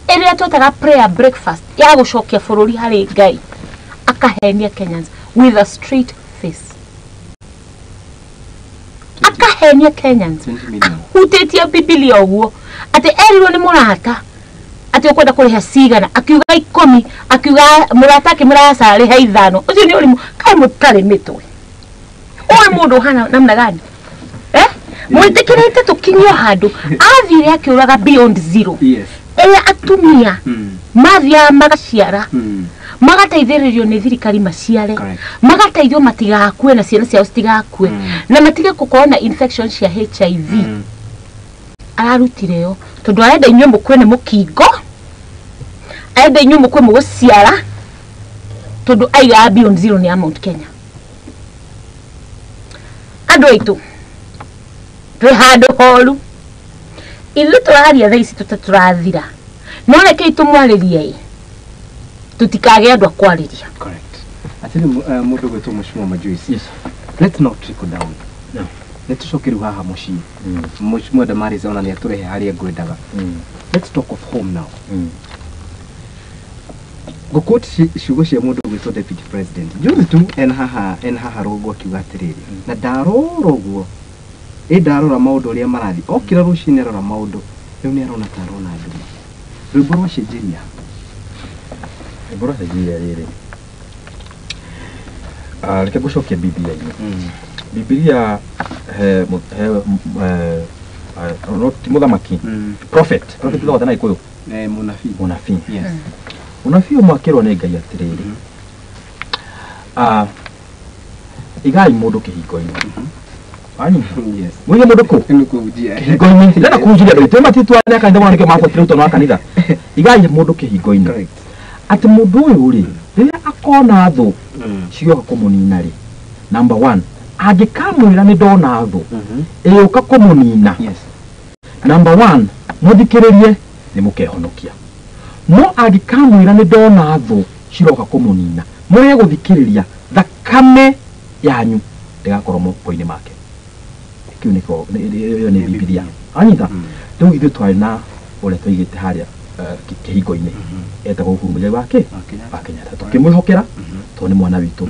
ĩrĩa twetaga prayer breakfast ya gũcokia bũrũri harĩ Ngai, akahenia Kenyans with a straight face. Akahenia Kenyans ahutĩtie Bibilia ũguo atĩ erirwo nĩ mũrata atĩ ũkwenda kũrĩha cigana, akiuga 10, akiuga mũrata akĩmwĩra aca rĩha 5. Ũcio nĩ ũrimũ. Kaĩ mũtarĩ mĩtwe? Ũyũ mũndũ ũhana namna gani? Mwĩtĩkĩrĩte tũkinyio handũ athire akĩũraga beyond zero.
Yes.
Ĩrĩa atumia mathiaga magaciara magateithĩrĩrio nĩ thirikari maciare, magateithio matigakue na ciana ciao citigakue na matige gũkorwo na infection cia HIV. Ararutire yo tondũ arenda inyuĩ mũkue nĩ mũkingo, arenda inyuĩ mũkue mũgũciara, tondũ aigaga beyond zero nĩ ya Mount Kenya. Andũ aitũ twĩ handũ horu, ithuĩ tũraria thaa ici tũrathira, no rekei tũmwarĩrie ĩ tutikage andũ a kwarĩria.
Correct. Atĩrĩ mũndũ gwĩtwo Mũcũa Majuice.
Yes.
Let's not trickle down.
No.
Nĩ tũcoke rĩu haha mũciĩ. Mũcũa Damaris ona nĩ atũrehe harĩa ngwendaga. Let's talk of home now. Ngũquote ciugo cia mũndũ gwĩtwo Deputy President juzi tu en haha rũgongo akiuga atĩrĩrĩ, na ndarora ũguo ĩ ndarora maũndũ ũrĩa marathiĩ, okĩra rũcinĩ arora maũndũ rĩu nĩ arona ta arona nduma. Rwĩmbo rwacenjeria.
Rwĩmbo rwacenjeria rĩrĩ, reke ngũcokie Bibilia-inĩ. Bibilia he no ti mũthamaki, prophet, prophet thothe na Gĩkũyũ,
mũnabii.
Mũnabii.
Yes.
Mũnabii ũmwe akĩrwo nĩ Ngai atĩrĩrĩ, igai mũndũ kĩhingo-inĩ.
Yes.
Mwige mũndũ kũ? Kĩhingo-inĩ. Ndĩrenda kũhunjĩria andũ aitũ matitwa nĩ a kanitha mũno nĩkĩo mabotire ũtano wa kanitha. Igai mũndũ kĩhingo-inĩ. Atĩ mũndũ ũyũ rĩ, rĩrĩa akona thũ cigĩũka kũmũnina rĩ, number 1, angĩkamwĩra nĩ ndona thũ ĩgĩũka kũmũnina, number 1, mũthikĩrĩrie nĩ mũkehonokia. No angĩkamwĩra nĩ ndona thũ ciroka kũmũnina, mũrege gũthikĩrĩria, thakame yanyu ndĩgakorwo moko-inĩ make. Kĩu nĩkĩo ĩyo nĩ Bibilia. Anyita rĩu ithuĩ twarĩ na ũrĩa twaigĩte harĩa kĩhingo-inĩ etagwo Uhuru Muigai wa wa Kenyatta tũkĩmwĩhokera tondũ nĩ mwana witũ.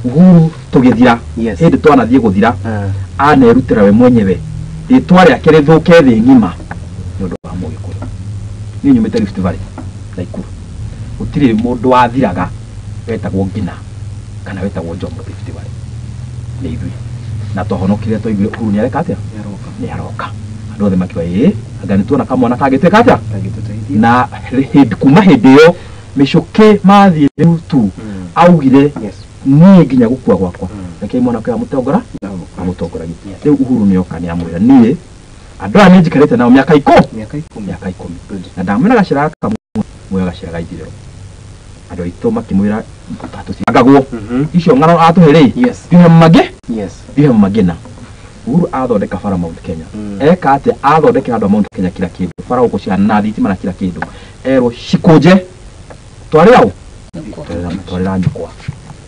Uhuru tũgĩthira hĩndĩ twanathiĩ gũthira anerutĩra we mwenyewe rĩtwa rĩake rĩthũke thĩ ng'ima nĩ ũndũ wa Mũgĩkũyũ. Niĩ nyumĩte Rift Valley Naikuru, gũtirĩ mũndũ wathiraga wetagwo Ngina kana wetagwo Jomo Rift Valley, nĩ ithuĩ. Na twahonokire twaiguire Uhuru nĩ areka atĩa, nĩ aroka. Andũ othe makiuga ĩĩ, anga nĩ tuona kamwana kangĩtuĩka atĩa. Na kuma hĩndĩ ĩyo mĩcũkĩ mathiĩ rĩu tu augire niĩ nginya gũkua gwakwa reke mwana ũyũ amũtongora amũtongoragia. Rĩu Uhuru nĩoka nĩ amwĩra niĩ andũ aya nĩ njikarĩte nao mĩaka ikũmi na ndamwĩra gacĩra gaka muoya gacĩra ga ithirĩro. Andũ aitũ makĩmwĩra tũcangagwo icio ng'ano atũhe rĩ thiĩ mangĩ thiĩ mangĩna. Uhuru athondeka bara Mount Kenya eka atĩa, athondekera andũ a Mount Kenya kila kĩndũ, bara gũkũ cihana na thitima na kila kĩndũ, erwo cikũnje twarĩra ũ twarĩra nyũkwa.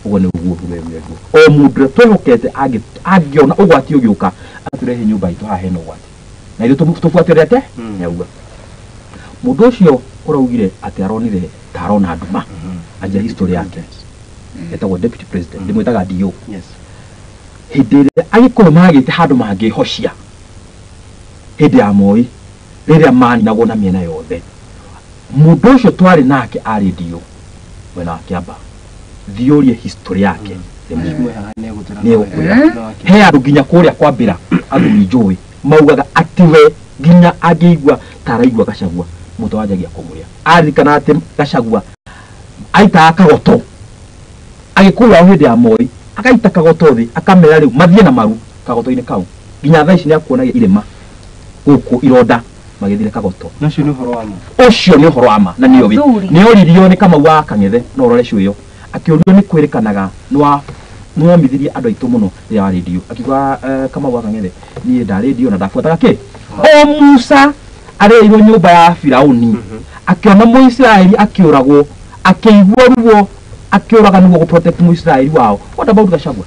Ũguo nĩ ũguo Uhuru erire guo. O mũndũ ũrĩa twĩhokete angĩona ũgwati ũgĩũka atũrehe nyũmba itũ haha hena ũgwati na ithuĩ tũbuatĩre atĩa nĩauga. Mũndũ ũcio ũraugire atĩ aronire ta arona nduma anjia history yake etagwo deputy president ndĩmwĩtaga DO. Hĩndĩ ĩrĩa Agĩkũyũ magĩte handũ mangĩhocia hĩndĩ ya Moi rĩrĩa maninagwo na mĩena yothe, mũndũ ũcio twarĩ nake arĩ DO mwena wa Kĩamba. Thiũrie history yake nĩegũkwĩra. He andũ nginya kũrĩa kwambĩra athuri njũĩ maugaga atĩ we nginya angĩigua ta araigua Gachagua mũtwe wanjagia kũmũrĩa. Aririkana atĩ Gachagua aitaga kagoto Agĩkũyũ ao hĩndĩ ya Moi akaita kagoto thĩ akamera rĩu mathiĩ na maru kagoto-inĩ kau nginya thaa ici nĩakuonagia irĩma gũkũ ironda magĩthire kagoto.
Ũcio nĩ ũhoro wa ma,
ũcio nĩ ũhoro wa ma. Na nĩũĩ nĩoririo nĩ Kamau wa Kang'ethe no ũrore cio ĩyo akĩũrio nĩ kwĩrĩkanaga nĩwomithirie andũ aitũ mũno rĩrĩa wa rĩndiũ akiuga Kamau wa Kang'ethe niĩ ndarĩ ndio na ndabuataga kĩ o Musa arerirwo nyũmba ya Firauni akĩona Mũisiraeli akĩũragwo akĩigua ruo akĩũraga nĩguo gũ protect Mũisiraeli wao. What about Gachagua?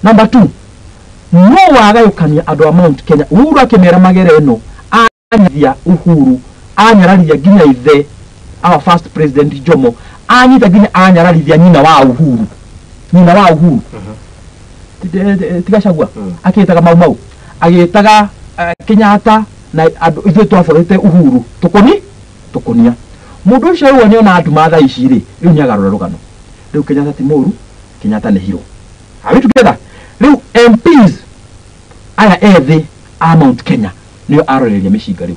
Number 2, no wagayũkania andũ a Mount Kenya. Uhuru akĩmera magere ĩno anyithia Uhuru anyararithia nginya ithe our first president Jomo anyita nginya anyararithia nyina wa Uhuru, nyina wa Uhuru ti Gachagua akĩĩtaga Mau Mau agĩĩtaga Kenyatta na andũ ithuĩ twaborete Uhuru tũkũnia. Mũndũ ũcio rĩu nĩona andũ ma thaa ici rĩ rĩu nĩagarũra rũgano. Rĩu Kenyatta ti mũru, Kenyatta nĩ hero. Are we together? Rĩu MPs aya ethĩ a Mount Kenya nĩo aroreria mĩcinga rĩu,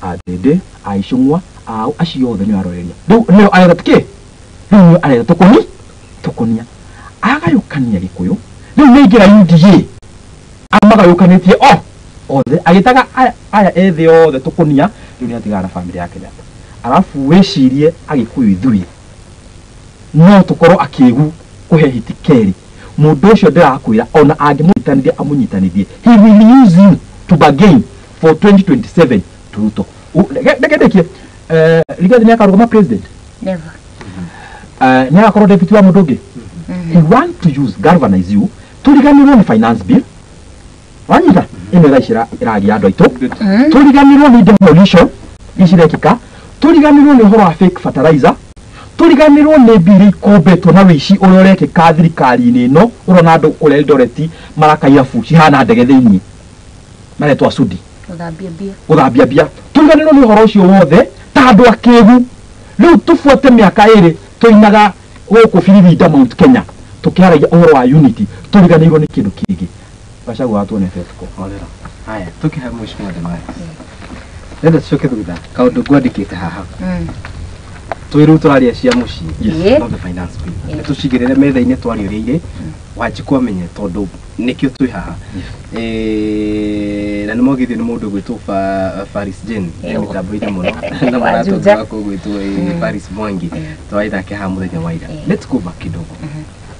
a Ndĩndĩ, a Icũng'wa, a acio othe nĩo aroreria rĩu, nĩo aretha kĩ rĩu nĩo aretha tũkũnia agayũkania Gĩkũyũ. Rĩu nĩaingĩra UDA amagayũkanĩtie othe agĩtaga aya ethĩ othe tũkũnia. Rĩu nĩatigana na famĩlĩ ya Kenyatta. Arabu wĩcirie Agĩkũyũ ithuĩ no tũkorwo akĩgu kũhe hiti kerĩ. Mũndũ ũcio ndĩrakwĩra ona angĩmũnyitanithia amũnyitanithie, he will use you to bargain for 2027 to Ruto. Reke ndĩkie. Rigathi nĩakarũgama president?
Never.
Nĩagakorwo deputy wa mũndũ ũngĩ. He want to use galvanize you tũriganĩrwo nĩ finance bill wanyita ĩno thaa ici ĩragia andũ aitũ, tũriganĩrwo nĩ demolition ici irekĩka, tũriganĩrwo nĩ ũhoro wa fake fertilizer, tũriganĩrwo nĩ mbia iria ikombetwo na wĩici ũrĩa ũrekĩka thirikari-inĩ ĩno. Ũrona andũ kũrĩa Eldoret maraka irabu cihana ndege thĩinĩ maretwo acudi gũthambia mbia. Tũriganĩrwo nĩ ũhoro ũcio wothe ta andũ akĩgu. Rĩu tũbuate mĩaka ĩrĩ tũinaga gũkũ Biririnda Mount Kenya tũkĩaragia ũhoro wa unity, tũriganĩirwo nĩ kĩndũ kĩngĩ. Gachagua atuonete tuko.
Haya, tukiha mheshimiwa Damaris. Nenda tucoke thutha kaũndũ ngwandĩkĩte haha twĩ rĩu tũraria cia mũciĩ, not the finance bill. Nĩ tũcigĩrĩre metha-inĩ twarie ũrĩa irĩ Wanjikũ amenye tondũ nĩkĩo twĩ haha. Na nĩ mogithio nĩ mũndũ ũgwĩtwo Faris Jane mĩtambo-inĩ mũno na mũrata wakwa ũgwĩtwo Faris Mwangi twarĩ haha mũthenya wa ira. Let's go back kidogo.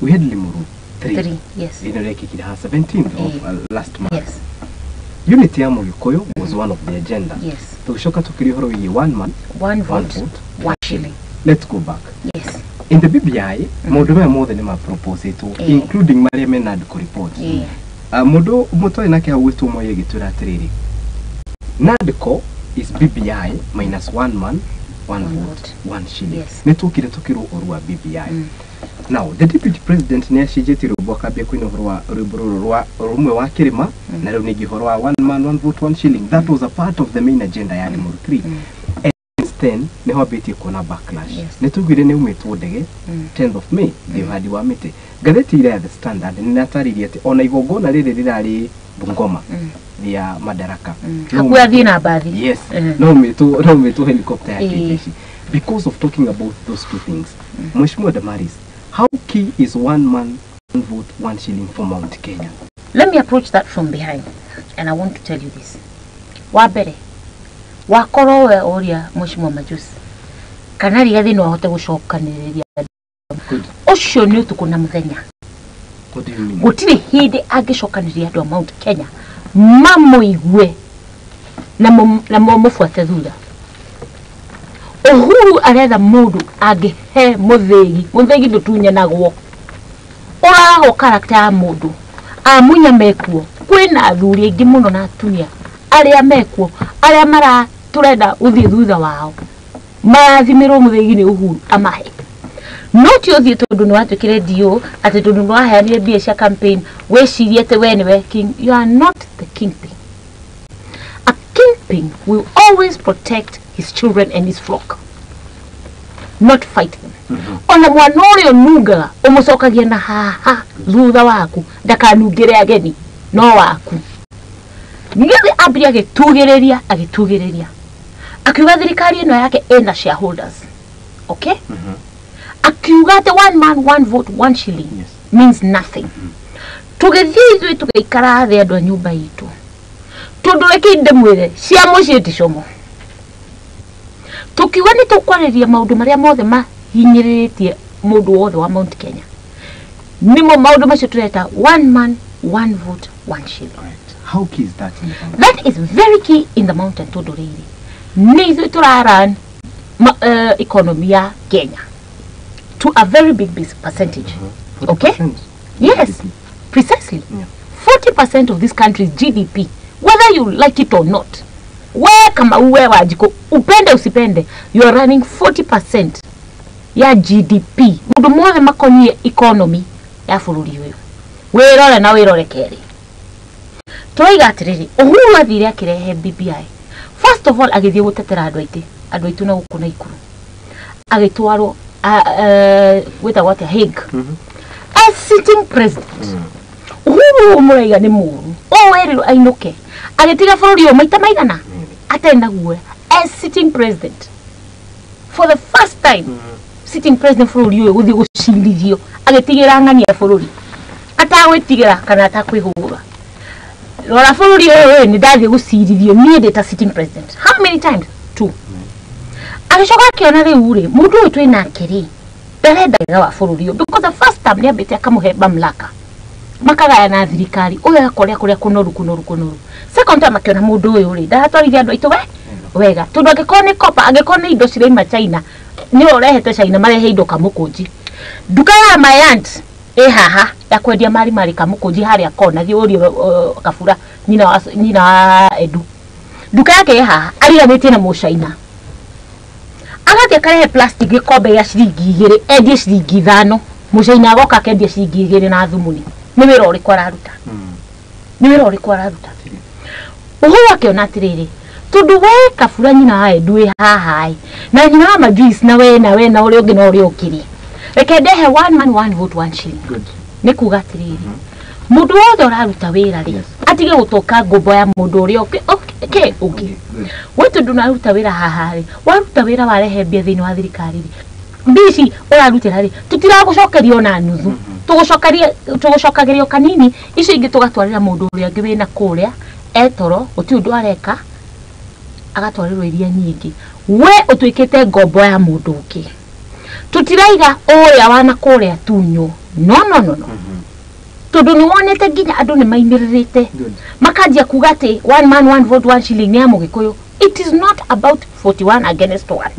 We had Limuru 3.
Yes.
Ĩno ĩrekĩkire haha 17th of last month. Yes. Unity ya Mũgĩkũyũ was one of the agenda.
Yes.
Tũgĩcoka tũkĩria ũhoro wĩgiĩ one man,
one vote, one shilling.
Let's go back.
Yes.
In the BBI, maũndũ maya mothe nĩ maproposĩtwo including marĩa mena NADCO report. Mũndũ ũmwe twarĩ nake hau gwĩtwo Moi agĩtwĩra atĩrĩrĩ, NADCO is BBI minus one man, one vote, one shilling.
Yes.
Nĩ tũkire tũkĩrwo ũru wa BBI. Now, the deputy president nĩ acenjetie rwĩmbo akambia kũina ũhoro wa rwĩmbo rũrũ rwa rũmwe wa kĩrĩma, na rĩu ningĩ ũhoro wa one man, one vote, one shilling. That was a part of the main agenda ya Article 3. And since then nĩho ambĩtie kuona backlash.
Yes.
Nĩ tugire nĩ umĩtwo ndege 10th of May thĩ ũhandi wa mĩtĩ. Ngathĩti ira ya The Standard nĩ ĩratarĩirie atĩ ona igongona rĩrĩ rĩrarĩ Bungoma rĩa Madaraka.
Hakuhĩ athiĩ na mbathi.
Yes. No umĩtwo helicopter ya kijeshi because of talking about those two things. Mheshimiwa Damaris, how key is one man, one vote, one shilling for Mount Kenya?
Let me approach that from behind, and I want to tell you this. Wa mbere, wakorwo we ũria Mheshimiwa Majusi kana Rigathi no ahote gũcokanĩrĩria
Good.
ũcio nĩ ũtukũ na mũthenya.
What do you mean?
Gũtirĩ hĩndĩ angĩcokanĩrĩria andũ a Mount Kenya mamũigue na mamũbuate thutha. Uhuru aretha mũndũ angĩhe mũthĩgi. Mũthĩgi ndũtunyanagwo, ũraragwo character ya mũndũ. Amunya mekuo, kwĩna athuri aingĩ mũno na atumia arĩa mekuo, arĩa mara tũrenda gũthiĩ thutha wao, marathimĩrwo mũthĩgi nĩ Uhuru amahe. No ti ũthiĩ tondũ nĩ watuĩkire dio atĩ tondũ nĩ waheanire mbia cia campaign wĩcirie atĩ we nĩwe king. You are not the kingpin. A kingpin will always protect his children and his flock, not fight them. Ona mwana ũrĩa ũnungaga ũmũcokagia na haha thutha waku, ndakanungĩre ageni no waku. Nĩgetha ambire agĩtugĩrĩria agĩtugĩrĩria akiuga thirikari ĩno yake ĩna shareholders, okay? Akiuga atĩ one man, one vote, one shilling means nothing. Tũgĩthiĩ ithuĩ tũgĩikara thĩ andũ a nyũmba itũ, tondũ reke ndĩmwĩre cia mũciĩ ti como. Tũkiuga nĩ tũkwarĩria maũndũ marĩa mothe mahinyĩrĩrĩtie mũndũ wothe wa Mount Kenya, nĩmo maũndũ macio tũreta one man, one vote, one shilling.
Right. How key is that in the mountain?
That is very key in the mountain, tondũ rĩrĩ nĩ ithuĩ tũraran economy ya Kenya to a very big percentage. Okay?
40%.
Yes.
GDP.
Precisely. 40% of this country's GDP, whether you like it or not, we kama uwe Wanjikũ, upende usipende, you are running 40% ya GDP. Maũndũ mothe makoniĩ economy ya bũrũri ũyũ, wĩrore na wĩrore kerĩ. Tũraiga atĩrĩrĩ, Uhuru athire akĩrehe BBI. First of all, agĩthiĩ gũtetera andũ aitĩ, andũ aitũ na gũkũ Naikuru, agĩtwarwo gwĩtagwo atĩa, Hague, as sitting president. Uhuru ũyũ mũraiga nĩ mũru, ũũ werirwo ainũke, agĩtiga bũrũri ũyũ maita maigana atarĩ na guoya as sitting president. For the first time, sitting president bũrũri ũyũ gũthiĩ gũcirithio, agĩtigĩra ng'ania bũrũri atagwĩtigĩra kana atakwĩhũra. Rora bũrũri ũyũ, nĩ ndathiĩ gũcirithio niĩ ndĩ ta sitting president. How many times? Two. Agĩcoka akĩona rĩu rĩ, mũndũ ũyũ twĩ nake rĩ, ndarenda wega wa bũrũri ũyũ, because the first time nĩambĩte akamũhe mamlaka, makagayana thirikari, ũyũ agakorĩa kũrĩa kũnoru kũnoru kũnoru. Second time akĩona mũndũ ũyũ rĩ, ndaratwarithia andũ aitũ we wega, tondũ angĩkorwo nĩ copper, angĩkorwo nĩ indo ciraima China, nĩwe ũrehete China marehe indo Kamũkũnji. Nduka ya my aunt ĩ haha ya kwendia mari mari Kamũkũnji harĩa kona, thiĩ ũrie Kabura, nyina wa Edu, nduka yake ĩ haha ariganĩtie na mũcaina, agathiĩ akarehe plastic gĩkombe gĩa ciringi 2, endie ciringi 5, mũcaina agoka akendia ciringi 2 na thumuni. Nĩ wĩra ũrĩkũ araruta? Nĩ wĩra ũrĩkũ araruta? Uhuru akĩona atĩrĩrĩ, tondũ we Kabura nyina wa Edu wĩ haha ĩ, na nyina wa Majuice, na we na we na ũrĩa ũngĩ na ũrĩa ũngĩ rĩ, reke ndehe one man, one vote, one shilling.
Good.
Nĩ kuga atĩrĩrĩ, mũndũ wothe ũraruta wĩra rĩ, atige gũtũka ngombo ya mũndũ ũrĩa ũngĩ ũngĩ.
Good.
We tondũ ũraruta wĩra haha rĩ, waruta wĩra warehe mbia thĩinĩ wa thirikari rĩ, mbia ici ũrarutĩra rĩ, tũtiragũcokeria ona nuthu, tũgũcokagĩrio kanini, icio ingĩ tũgatwarĩra mũndũ ũrĩa ũngĩ wĩna kũrĩa etoro, gũtirĩ ũndũ areka, agatwarĩrwo iria nyingĩ. We ũtuĩkĩte ngombo ya mũndũ ũngĩ. Tũtiraiga ũrĩa wana kũrĩa tunywo, no, no, no, no, tondũ nĩ wonete nginya andũ nĩ maimĩrĩrĩte makanjia kuga atĩ one man, one vote, one shilling nĩ ya Mũgĩkũyũ. It is not about 41 against one.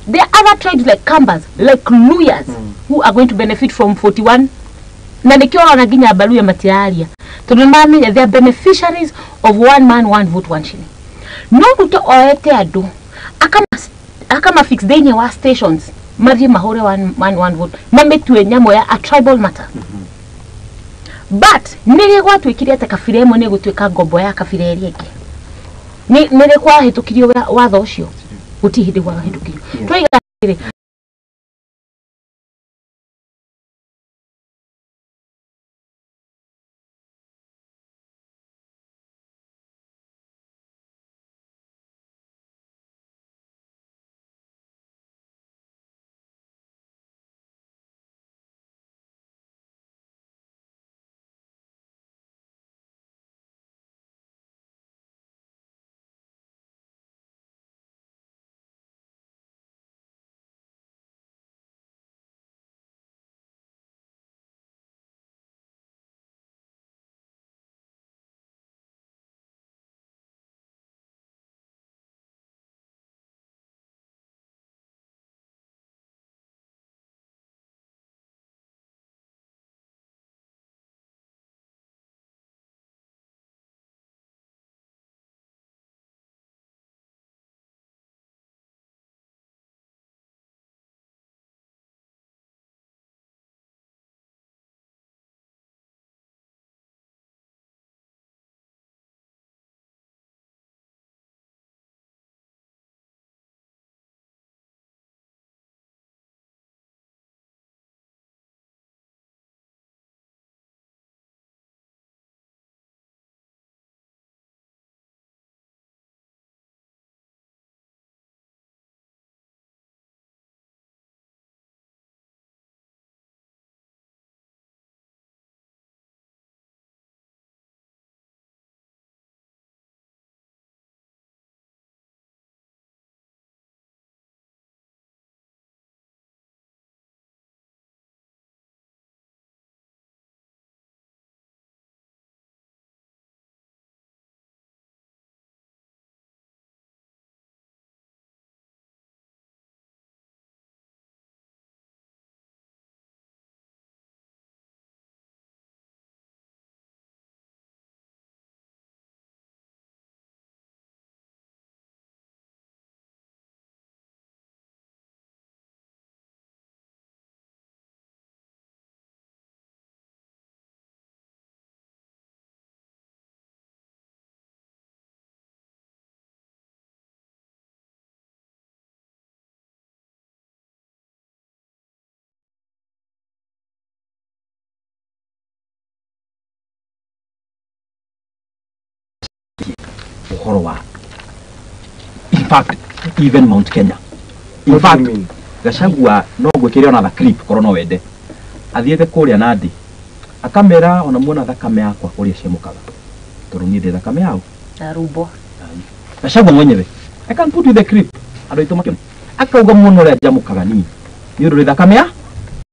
There are other tribes like Kambas, like Luyas, who are going to benefit from 41, na nĩkĩo ũrona nginya Abaluya matiraria, tondũ nĩ maramenya they are beneficiaries of one man one vote one shilling. No Ruto oete andu akama fix thĩinĩ wa stations mathiĩ mahũre one man one vote mamitue nyamũ ya a tribal matter. But nĩrĩ gwatuĩkire atĩ kabira ĩmwe nĩ gũtuĩka ngombo ya kabira ĩrĩa ĩngĩ. Nĩrĩ kwahĩtũkirio watho ũcio gũtirĩ hĩndĩ gwahĩtũkirio. Twaiga atĩrĩ
ũhoro wa in fact even Mount Kenya. In fact Gachagua no gwĩkĩre ona the clip korwo no wende athiĩte kũrĩa Nandi akamera ona muona thakame yakwa ũrĩa cemũkaga tondũ niĩ ndĩ thakame yao
arubwo
Gachagua mwenyewe. I can put you the clip andũ aitũ makĩona akauga muona ũrĩa njamũkaga niĩ nĩ ũndũ ndĩ thakame ya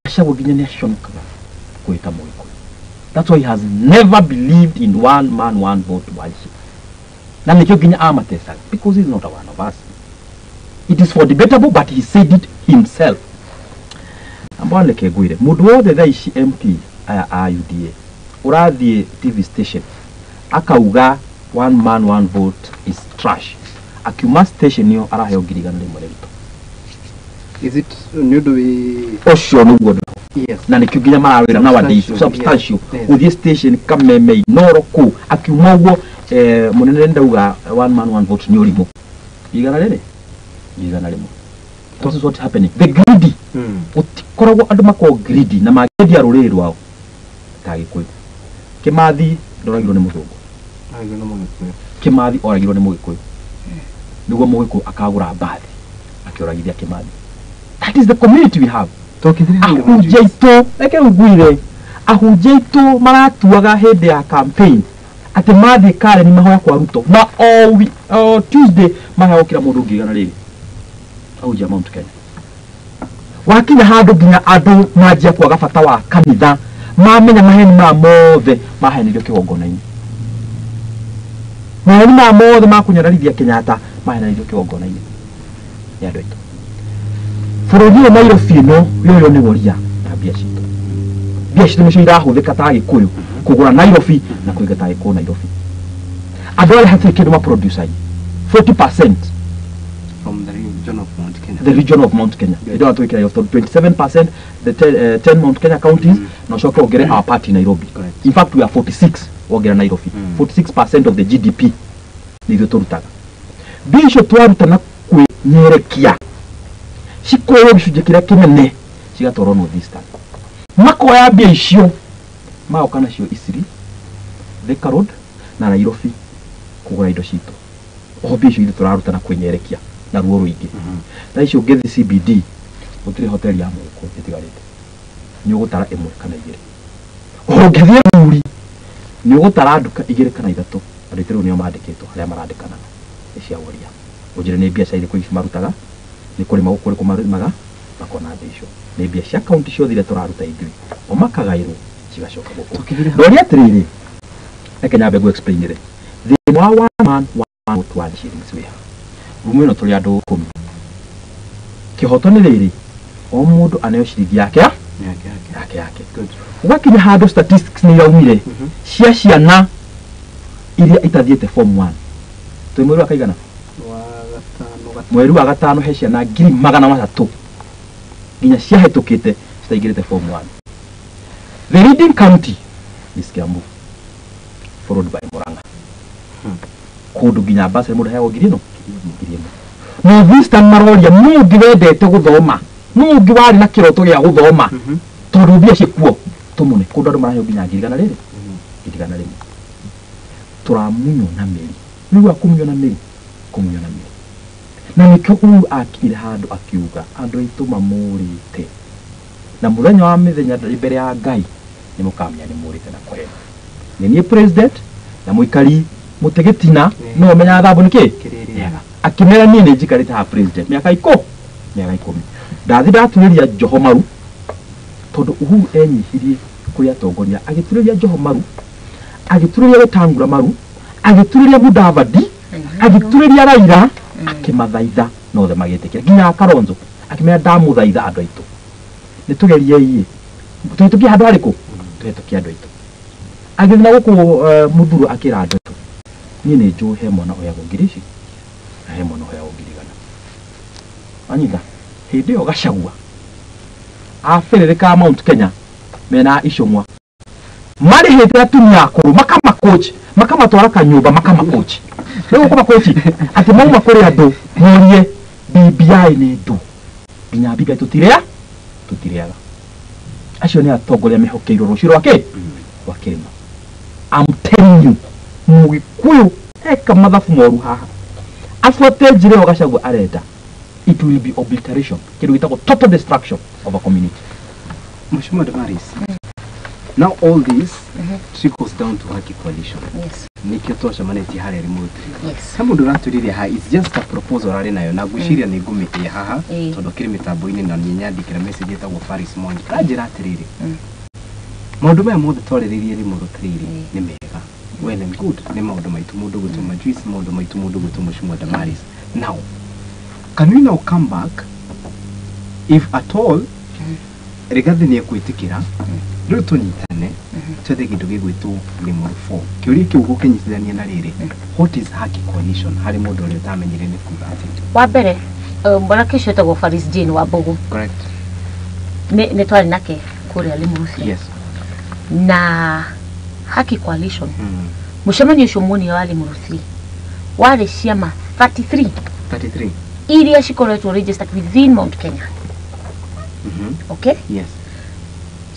Gachagua nginya nĩ aconokaga kwĩta Mũgĩkũyũ. That's why he has never believed in one man one vote one shilling. Na nikio nginya amatesaga because he's not a one of us. It is for debatable, but he said it himself. Ambao ngwire mundu wothe thaa ici MP aya a UDA urathie TV station akauga one man one vote is trash, akiuma station yo araheo 100,000 rĩmwe.
Is it nĩ ũndũ wĩ
ũcio nĩguo?
Yes.
Na nikio nginya marawĩra nowadays substantial uthie station Kameme Inoro kũ akiuma ũguo munene ndauga one man one vote ni ũrimũ igana rĩrĩ igana rĩmwe. This is what happening. The greedy gũtikoragwo andũ makoragwo greedy na mangĩendia rũrĩrĩ rwao ta Gĩkũyũ. Kĩmathi ndoragirwo nĩ mũthũngũ, Kĩmathi oragirwo nĩ Mũgĩkũyũ nĩguo Mũgĩkũyũ akagũra mbathi akĩoragithia Kĩmathi. That is the community we have. Ahunjia aitũ reke ngwire ahunjia aitũ maratuaga hĩndĩ ya campaign atĩ mathiĩ Karen mahoya kwa Ruto na o Tuesday maheo kila mũndũ 100,000 rĩrĩ ahunjia Mount Kenya. Wakinya handũ nginya andũ manjia kwaga bata wa kanitha mamenya maheni ma mothe mahenĩrio kĩgongona-inĩ, maheni ma mothe ma kũnyararithia Kenyatta mahenĩrio kĩgongona-inĩ nĩ andũ aitũ. Bũrũri ũyũ Nairobi ĩno yoyo nĩ woria na mbia citũ, mbia citũ nĩcio irahũthĩka ta Gĩkũyũ kũgũra Nairobi na kũingata Gĩkũyũ Nairobi. Andũ arĩa hatirĩ kĩndũ maproduce 40%
from the region of Mount Kenya.
The region of Mount Kenya. You don't have to 27% the 10 Mount Kenya counties na ucoke wongere our party Nairobi.
Correct.
In fact we are 46 wongera Nairobi. 46% of the GDP nĩ ithuĩ tũrutaga. Mbia icio twaruta na kwĩnyerekia cikoywo gĩcunjĩ kĩrĩa kĩnene cigatwarwo North Eastern. Makoya mbia icio magoka nacio Isiri, Thika Road na Nairobi kũgũra indo citũ. Oho mbia icio ithuĩ tũraruta na kwĩnyerekia na ruo rũingĩ. Thaa icio ũngĩthiĩ CBD gũtirĩ hoteli ya mũgũkũ ĩtigarĩte, nĩ ũgũtara ĩmwe kana igĩrĩ. Ũngĩthiĩ Ruri nĩ ũgũtara nduka igĩrĩ kana ithatũ, andũ aitũ rĩu nĩo mandĩkĩtwo arĩa marandĩkana nĩ cia woria. Ũnjĩre nĩ biacara irĩkũ ici marutaga, nĩ kũrĩma gũkũ kũrĩkũ marĩmaga makona mbia icio. Nĩ mbia cia kaunti ciothe iria tũraruta ithuĩ, o makagaĩrwo cigacoka gũkũ. Ndoria atĩrĩrĩ, reke nyambe ngũ explain-ĩre thĩna wa one man one vote one shillings wĩ ha. Rumu ĩno tũrĩ andũ 10. Kĩhoto nĩ rĩrĩ, o mũndũ aneo ciringi yake yake. Ũgakinya handũ statistics nĩ iraumire cia ciana iria itathiĩte form 1. Twĩ mweri wa kaigana? Mweri wa gatano he ciana 300,000 nginya ciahĩtũkĩte citaingĩrĩte form 1. The leading county is Kiambu, followed by Murang'a. Kũndũ nginya bursary mũndũ aheagwo 1,000. North Eastern maroria nũ ũngĩ wendete gũthoma, nũ ũngĩ warĩ na kĩroto gĩa gũthoma, tondũ mbia ciĩkuo tũmũne. Kũndũ andũ maraheo nginya 100,000 100,000. Tũramunywo na mĩri. Nĩũiguaga kũmunywo na mĩri? Kũmunywo na mĩri. Na nĩkĩo Uhuru akinyire handũ akiuga andũ aitũ mamũrĩte, na mũthenya wa mĩthenya mbere ya Ngai nĩ mũkamenya nĩ mũrĩte na kũhema. Nĩ niĩ president na mũikari mũtĩ gĩtina no ũmenyaga thambu nĩ kĩ? Akĩmera niĩ nĩ njikarĩte haha president mĩaka 10. Ndathi ndaturĩria Joho maru, tondũ Uhuru enyihirie kũrĩ atongoria, agĩturĩria Joho maru, agĩturĩria Wetangula maru, agĩturĩria Mudavadi, agĩturĩria Raila, akĩmathaitha na othe magĩtĩkĩra, nginya Kalonzo akĩmera ndamũthaitha andũ aitũ nĩ tũgeriei tũhĩtũkie handũ harĩkũ, tũhĩtũkie andũ aitũ. Agĩthiĩ na gũkũ Mũthuro akĩra andũ aitũ niĩ nĩ njũĩ he mwana ũheagwo 10,000 ici na he mwana ũheagwo 100,000. Wanyita hĩndĩ ĩyo Gachagua abĩrĩrĩkaga Mount Kenya mena Icũng'wa marĩhĩte atumia akũrũ makamacoach makamatwara kanyũmba makamacoach. Rĩu gũkũmacoach atĩ mauma kũrĩ andũ morie BBI nĩ ndũ, nginya BBI tũtirĩaga. Acio nĩ atongoria mehokeirwo rũciũ rwa kĩ? Rwa kĩrĩma. I'm telling you, Mũgĩkũyũ eka mathabu moru haha abuate njĩra ĩyo Gachagua arenda, it will be obliteration, kĩndũ gĩtagwo total destruction of a community.
Mheshimiwa Damaris, now all this trickles down to Haki Coalition.
Yes.
Nikio twacemanĩtie harĩa remotely.
Yes.
He mũndũ ũratũririe haha, it's just a proposal arĩ nayo na ngwĩciria nĩ ngũmĩtĩe haha tondũ kĩrĩ mĩtambo-inĩ na nĩ nyandĩkĩra message ĩtagwo Faris Mwangi. Aranjĩra atĩrĩrĩ, maũndũ maya mothe twarĩrĩirie remotely nĩ mega, well and good, nĩ maũndũ maitũ mũndũ gwĩtwo Majuice, maũndũ maitũ mũndũ gwĩtwo Mheshimiwa Damaris. Now, can we now come back if at all Rigathi nĩ ekwĩtĩkĩra rĩu tũnyitane twethe kĩndũ gĩgwĩtwo Limuru 4. Kĩũria kĩu gũkĩnyitithania na rĩrĩ, what is Haki Coalition harĩ mũndũ ũrĩa ũtamenyire nĩ kuga atĩa?
Wa mbere mwanake ũcio wĩtagwo Faris Jane wa Mbogo.
Correct.
Nĩ twarĩ nake kũrĩa Limuru 3.
Yes.
Na Haki Coalition mũcemanio ũcio muonire wa Limuru 3 warĩ ciama 33 iria cikoretwo registered within Mount Kenya. Okay?
Yes.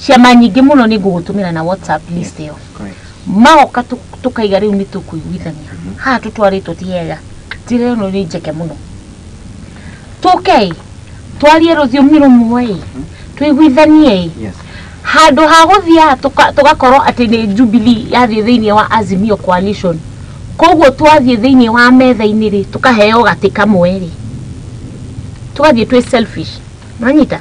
Ciama nyingĩ mũno nĩ ngũgũtũmĩra na WhatsApp list ĩyo.
Correct.
Maoka tũkaiga rĩu nĩ tũkũiguithania. Haha tũtwarĩtwo ti hega. Njĩra ĩno nĩ njeke mũno. Tũke twarie rũthiomi rũmwe tũiguithanie.
Yes.
Handũ ha gũthiaga tũgakorwo atĩ nĩ Jubilee yathiĩ thĩinĩ wa Azimio Coalition. Koguo twathiĩ thĩinĩ wa metha-inĩ rĩ tũkaheo gatĩ kamwe rĩ. Tũgathiĩ twĩ selfish. Manyita?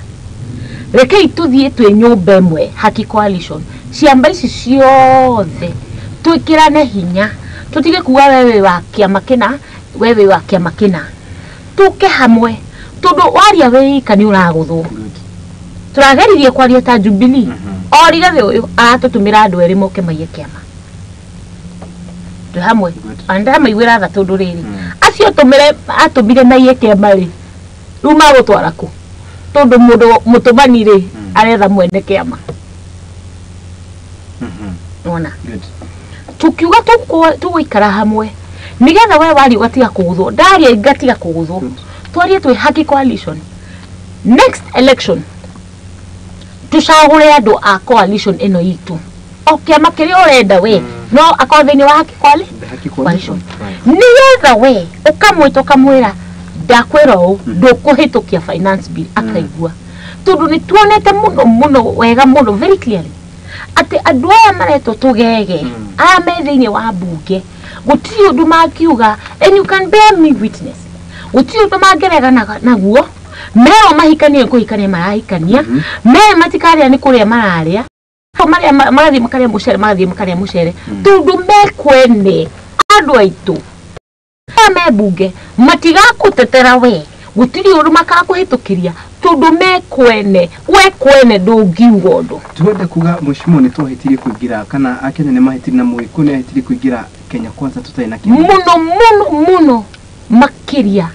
Rekei tuthiĩ twĩ nyũmba ĩmwe Haki Coalition. Ciamba ici ciothe twĩkĩrane hinya, tũtige kuga wewe wa kĩama kĩna, wewe wa kĩama kĩna. Tũke hamwe tondũ waria wĩika nĩ ũragũthwo. Tũrageririe kwaria ta Jubilee. O Rigathi ũyũ aratũtũmĩra andũ erĩ moke maiye kĩama. Twĩ hamwe. Ona ndĩramaiguĩra tha tondũ rĩrĩ acio tũmire atũmire maiye kĩama rĩ, rĩu magũtwara kũ? Tondũ mũndũ mũtũmani rĩ aretha mwene kĩama. Nĩwona? Tukiuga tũgũikara hamwe nigetha we waria ũgatiga kũgũthwo, ndaria ngatiga kũgũthwo, twarie twĩ Haki Coalition. Next election tũcagũre andũ a coalition ĩno itũ, o kĩama kĩrĩa ũrenda we no akorwo thĩinĩ wa Haki Coalition, nigetha we ũkamwĩta ũkamwĩra ndakwĩra ũũ ndũkũhĩtũkia finance bill, akaigua. Tondũ nĩ tuonete mũno mũno wega mũno very clearly atĩ andũ aya maretwo tũgege aya me thĩinĩ wa mbunge gũtirĩ ũndũ mangiuga, and you can bear me witness, gũtirĩ ũndũ mangĩregana naguo. Merwo mahikanie kũhikania marahikania, mere matikarĩa nĩ kũrĩa mararĩa, marĩa magathiĩ makarĩa mũcere, magathiĩ makarĩa mũcere, tondũ mekwene andũ aitũ aya me mbunge matigakũtetera we, gũtirĩ ũndũ makakũhĩtũkĩria tondũ mekwene, we kwene ndũngiuga ũndũ.
Twende kuga mheshimiwa nĩ twahĩtirie kũingĩra kana akenya nĩ mahĩtirie na Mũgĩkũyũ nĩ ahĩtirie kũingĩra Kenya Kwanza tũtarĩ na kĩama.
Mũno mũno mũno makĩria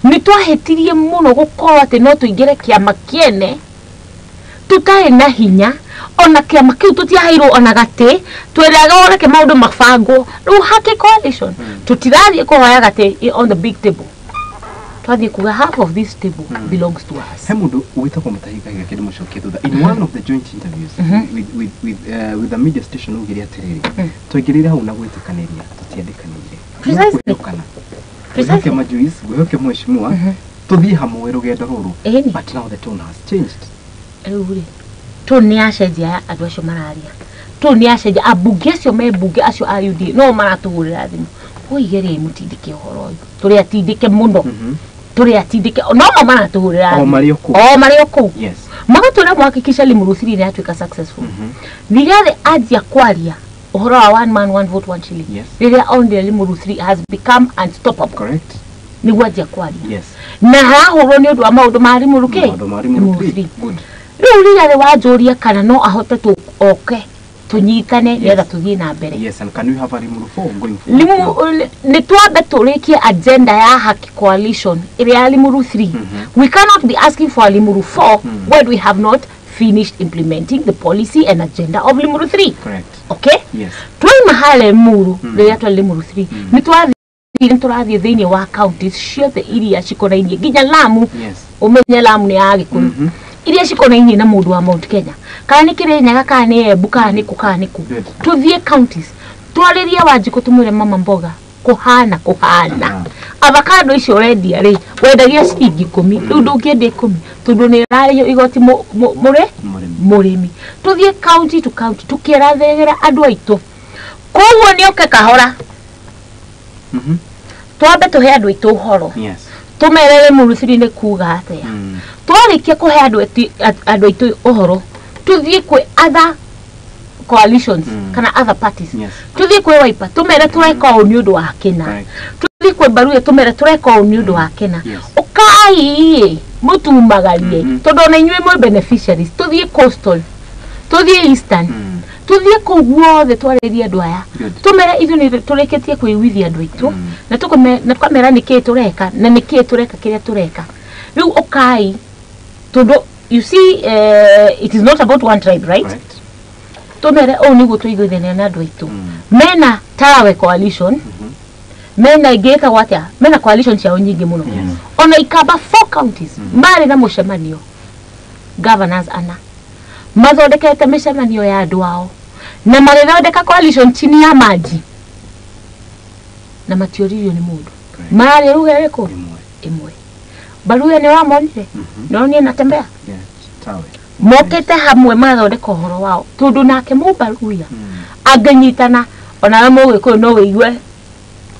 nĩ twahĩtirie mũno gũkorwo atĩ no tũingĩre kĩama kĩene tũtarĩ na hinya, ona kĩama kĩu tũtiaheirwo ona gatĩ, twĩraga reke maũndũ mabangwo. Rĩu Haki Coalition tũtirathiĩ kũhoya gatĩ on the big table, twathiĩ kuga half of this table belongs to us.
He mũndũ wĩtagwo Mutahi Kahiga kĩndũ mũcokie thutha in one of the joint interviews with the media station augire atĩrĩrĩ, twaingĩrĩire hau na gwĩtĩkanĩria tũtiandĩkanĩire. Precisely. Majuice gwĩhoke mheshimiwa tũthiĩ hamwe rũgendo rũrũ, but now the tone has changed.
Rĩu rĩ tone nĩ yacenjia, andũ acio mararia tone nĩ yacenjia, ambunge acio me mbunge acio a UDA no maratũhũrĩra thimũ, ũigĩrĩi mũtindĩke ũhoro ũyũ, tũrĩ atindĩke mũno, tũrĩ atindĩke, no mo maratũhũrĩra
o marĩ o kũu,
o marĩ o kũu, magatwĩra mũhakikisha Limuru 3 nĩ yatuĩka successful. Rigathi anjia kwaria ũhoro wa one man one vote one shilling, rĩrĩa onire Limuru 3 has become unstoppable.
Correct.
Nĩguo anjia kwaria na harahũrwo nĩ ũndũ wa maũndũ ma Limuru kĩ? Limuru 3. Rĩu Rigathi wanjũria kana no ahote oke tũnyitane nĩgetha tũthiĩ na mbere.
Yes, and can we have a Limuru 4 going forward?
Nĩ twambe tũrĩkie agenda ya Haki Coalition ĩrĩa ya Limuru 3. We cannot be asking for a Limuru 4 when we have not finished implementing the policy and agenda of Limuru 3.
Correct.
Okay?
Yes.
Twaima harĩa Limuru rĩrĩa twarĩ Limuru 3 nĩ twathiĩ tũrathiĩ thĩinĩ wa counties ciothe iria cikonainie nginya Lamu. Ũmenye Lamu nĩ ya Gĩkũyũ. Iria cikonainie na mũndũ wa Mount Kenya, kana nĩ Kĩrĩnyaga, kana nĩ Embu, kana nĩ kũ, kana nĩ kũ, tũthiĩ counties twarĩrie Wanjikũ tũmwĩre mama mboga kũhana kũhana avocado icio ũrendia rĩ wendagia ciringi 10, rĩu ndũngĩendia 10 tondũ nĩ ĩrarĩhio igoti mũrĩmi. Tũthiĩ county to county tũkĩrathĩrĩra andũ aitũ, koguo nĩ oke kahora twambe tũhe andũ aitũ ũhoro, tũmerere Limuru 3 nĩ kuga atĩa. Twarĩkia kũhe andũ aitũ ũhoro, tũthiĩ kwĩ other coalitions kana other parties, tũthiĩ kwĩ Wiper tũmere tũreka ũũ nĩ ũndũ wa kĩna, tũthiĩ kwĩ Mbaruya tũmere tũreka ũũ nĩ ũndũ wa kĩna, ũkai mũtumagarie tondũ ona inyuĩ mwĩ beneficiaries. Tũthiĩ coastal, tũthiĩ eastern, tũthiĩ kũu guothe twarĩrie andũ aya, tũmere ithuĩ nĩ tũrĩkĩtie kwĩiguithia andũ aitũ na tũkamera nĩkĩĩ tũreka na nĩkĩĩ tũreka kĩrĩa tũreka. Rĩu ũkai tondũ you see it is not about one tribe, right? Tũmere ũũ nĩguo tũiguithania na andũ aitũ. Mena Tarawe coalition, mena ĩngĩ ĩtagwo atĩa, mena coalition ciao nyingĩ mũno, ona ikamba 4 counties marĩ na mũcemanio governors ana mathondekete mĩcemanio ya andũ ao na magĩthondeka coalition chini ya maji na matiũririo nĩ mũndũ, mararĩ ruga ĩrĩkũ ĩmwe. Baruya nĩ wamonire, nĩwonire natembea mokĩte hamwe magathondeka ũhoro wao, tondũ nake Mũbaruya angĩnyitana onawe Mũgĩkũyũ no wĩigue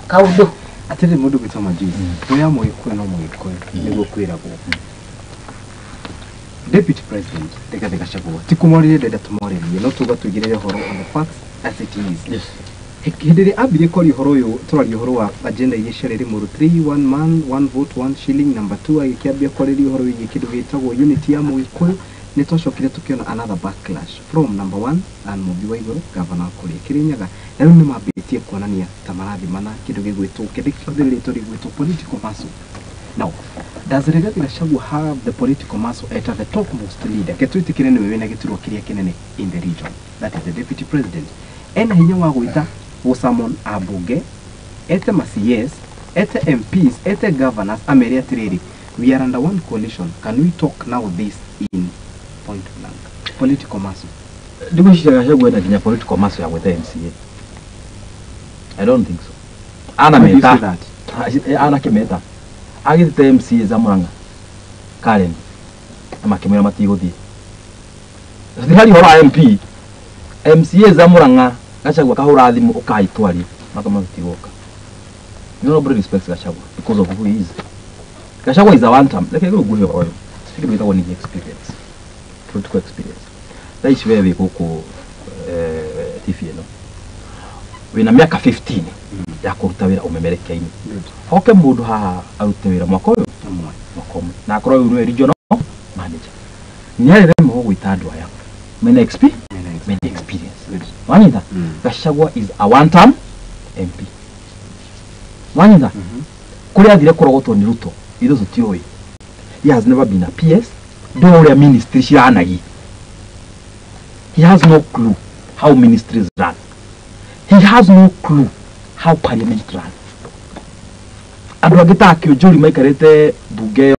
kaũndũ.
Atĩrĩ mũndũ gwĩtwo Majuice, ũrĩa Mũgĩkũyũ no Mũgĩkũyũ nĩguo kwĩragwo. Deputy President Rigathi Gachagua ti kũmwarĩria ndenda tũmwarĩrie, no tuga tũigĩrĩre ũhoro on the facts as it is. Hĩndĩ ĩrĩa ambirie kwaria ũhoro ũyũ, tũraria ũhoro wa agenda iria ciarĩ Limuru 3, one man one vote one shilling, number 2 agĩkĩambia kwarĩria ũhoro wĩgiĩ kĩndũ gĩtagwo unity ya Mũgĩkũyũ Nĩ twacokire tũkĩona another backlash from number one Anne Mũmbi wa Igũrũ, gavana wa kũrĩa Kĩrĩnyaga, na rĩu nĩ mambĩtie kuonania ta marathimana kĩndũ gĩgwĩtwo kĩndũ kĩhũthĩre rĩtwa rĩgwĩtwo political muscle. Now, does Rigathi Gachagua have the political muscle at the topmost leader? Ke twĩtĩkĩre nĩwe wĩna gĩturwa kĩrĩa kĩnene in the region, that is the deputy president. Ena hinya wa gwĩta gũsummon ambunge, ete ma CS, ete MPs, ete governors, amere atĩrĩrĩ, we are under one coalition, can we talk now this in point blank? Political muscle.
Ndigwĩciria Gachagua ena nginya political muscle ya gwĩta MCA. I don't think so. Ana
Why do you say
meta
that?
Ana kĩmeta agĩtĩte MCA za Murang'a Karen na makĩmwĩra matigũthiĩ. Thirikari ũhoro wa MP MCA za Murang'a Gachagua kahũra thimũ ũkai twarie makama tũtigũka. You know, nobody respects Gachagua because of who he is. Gachagua is a one term. Reke nguhe ũhoro ũyũ. Kĩndũ gĩtagwo nĩ experience, political experience. Thaa ici we wĩ gũkũ TV ĩno wĩna mĩaka 15 ya kũruta wĩra ũmemerekia-inĩ.
Good.
Hoke mũndũ haha arute wĩra mwaka ũyũ
Ũmwe.
Mwaka ũmwe na akorwo rĩu nĩwe regional manager nĩ arĩremwo gwĩta andũ aya mena XP mena experience.
Good.
Wanyita? Gachagua is a one term MP, wanyita? Kũrĩa athire kũrogotwo nĩ Ruto ithuĩ tũtiũĩ. He has never been a PS. Ndũĩ ũrĩa ministry ciranagi. He has no clue how ministries run. He has no clue how parliament run. Andũ angĩ ta Kĩũnjũri maikarĩte bunge.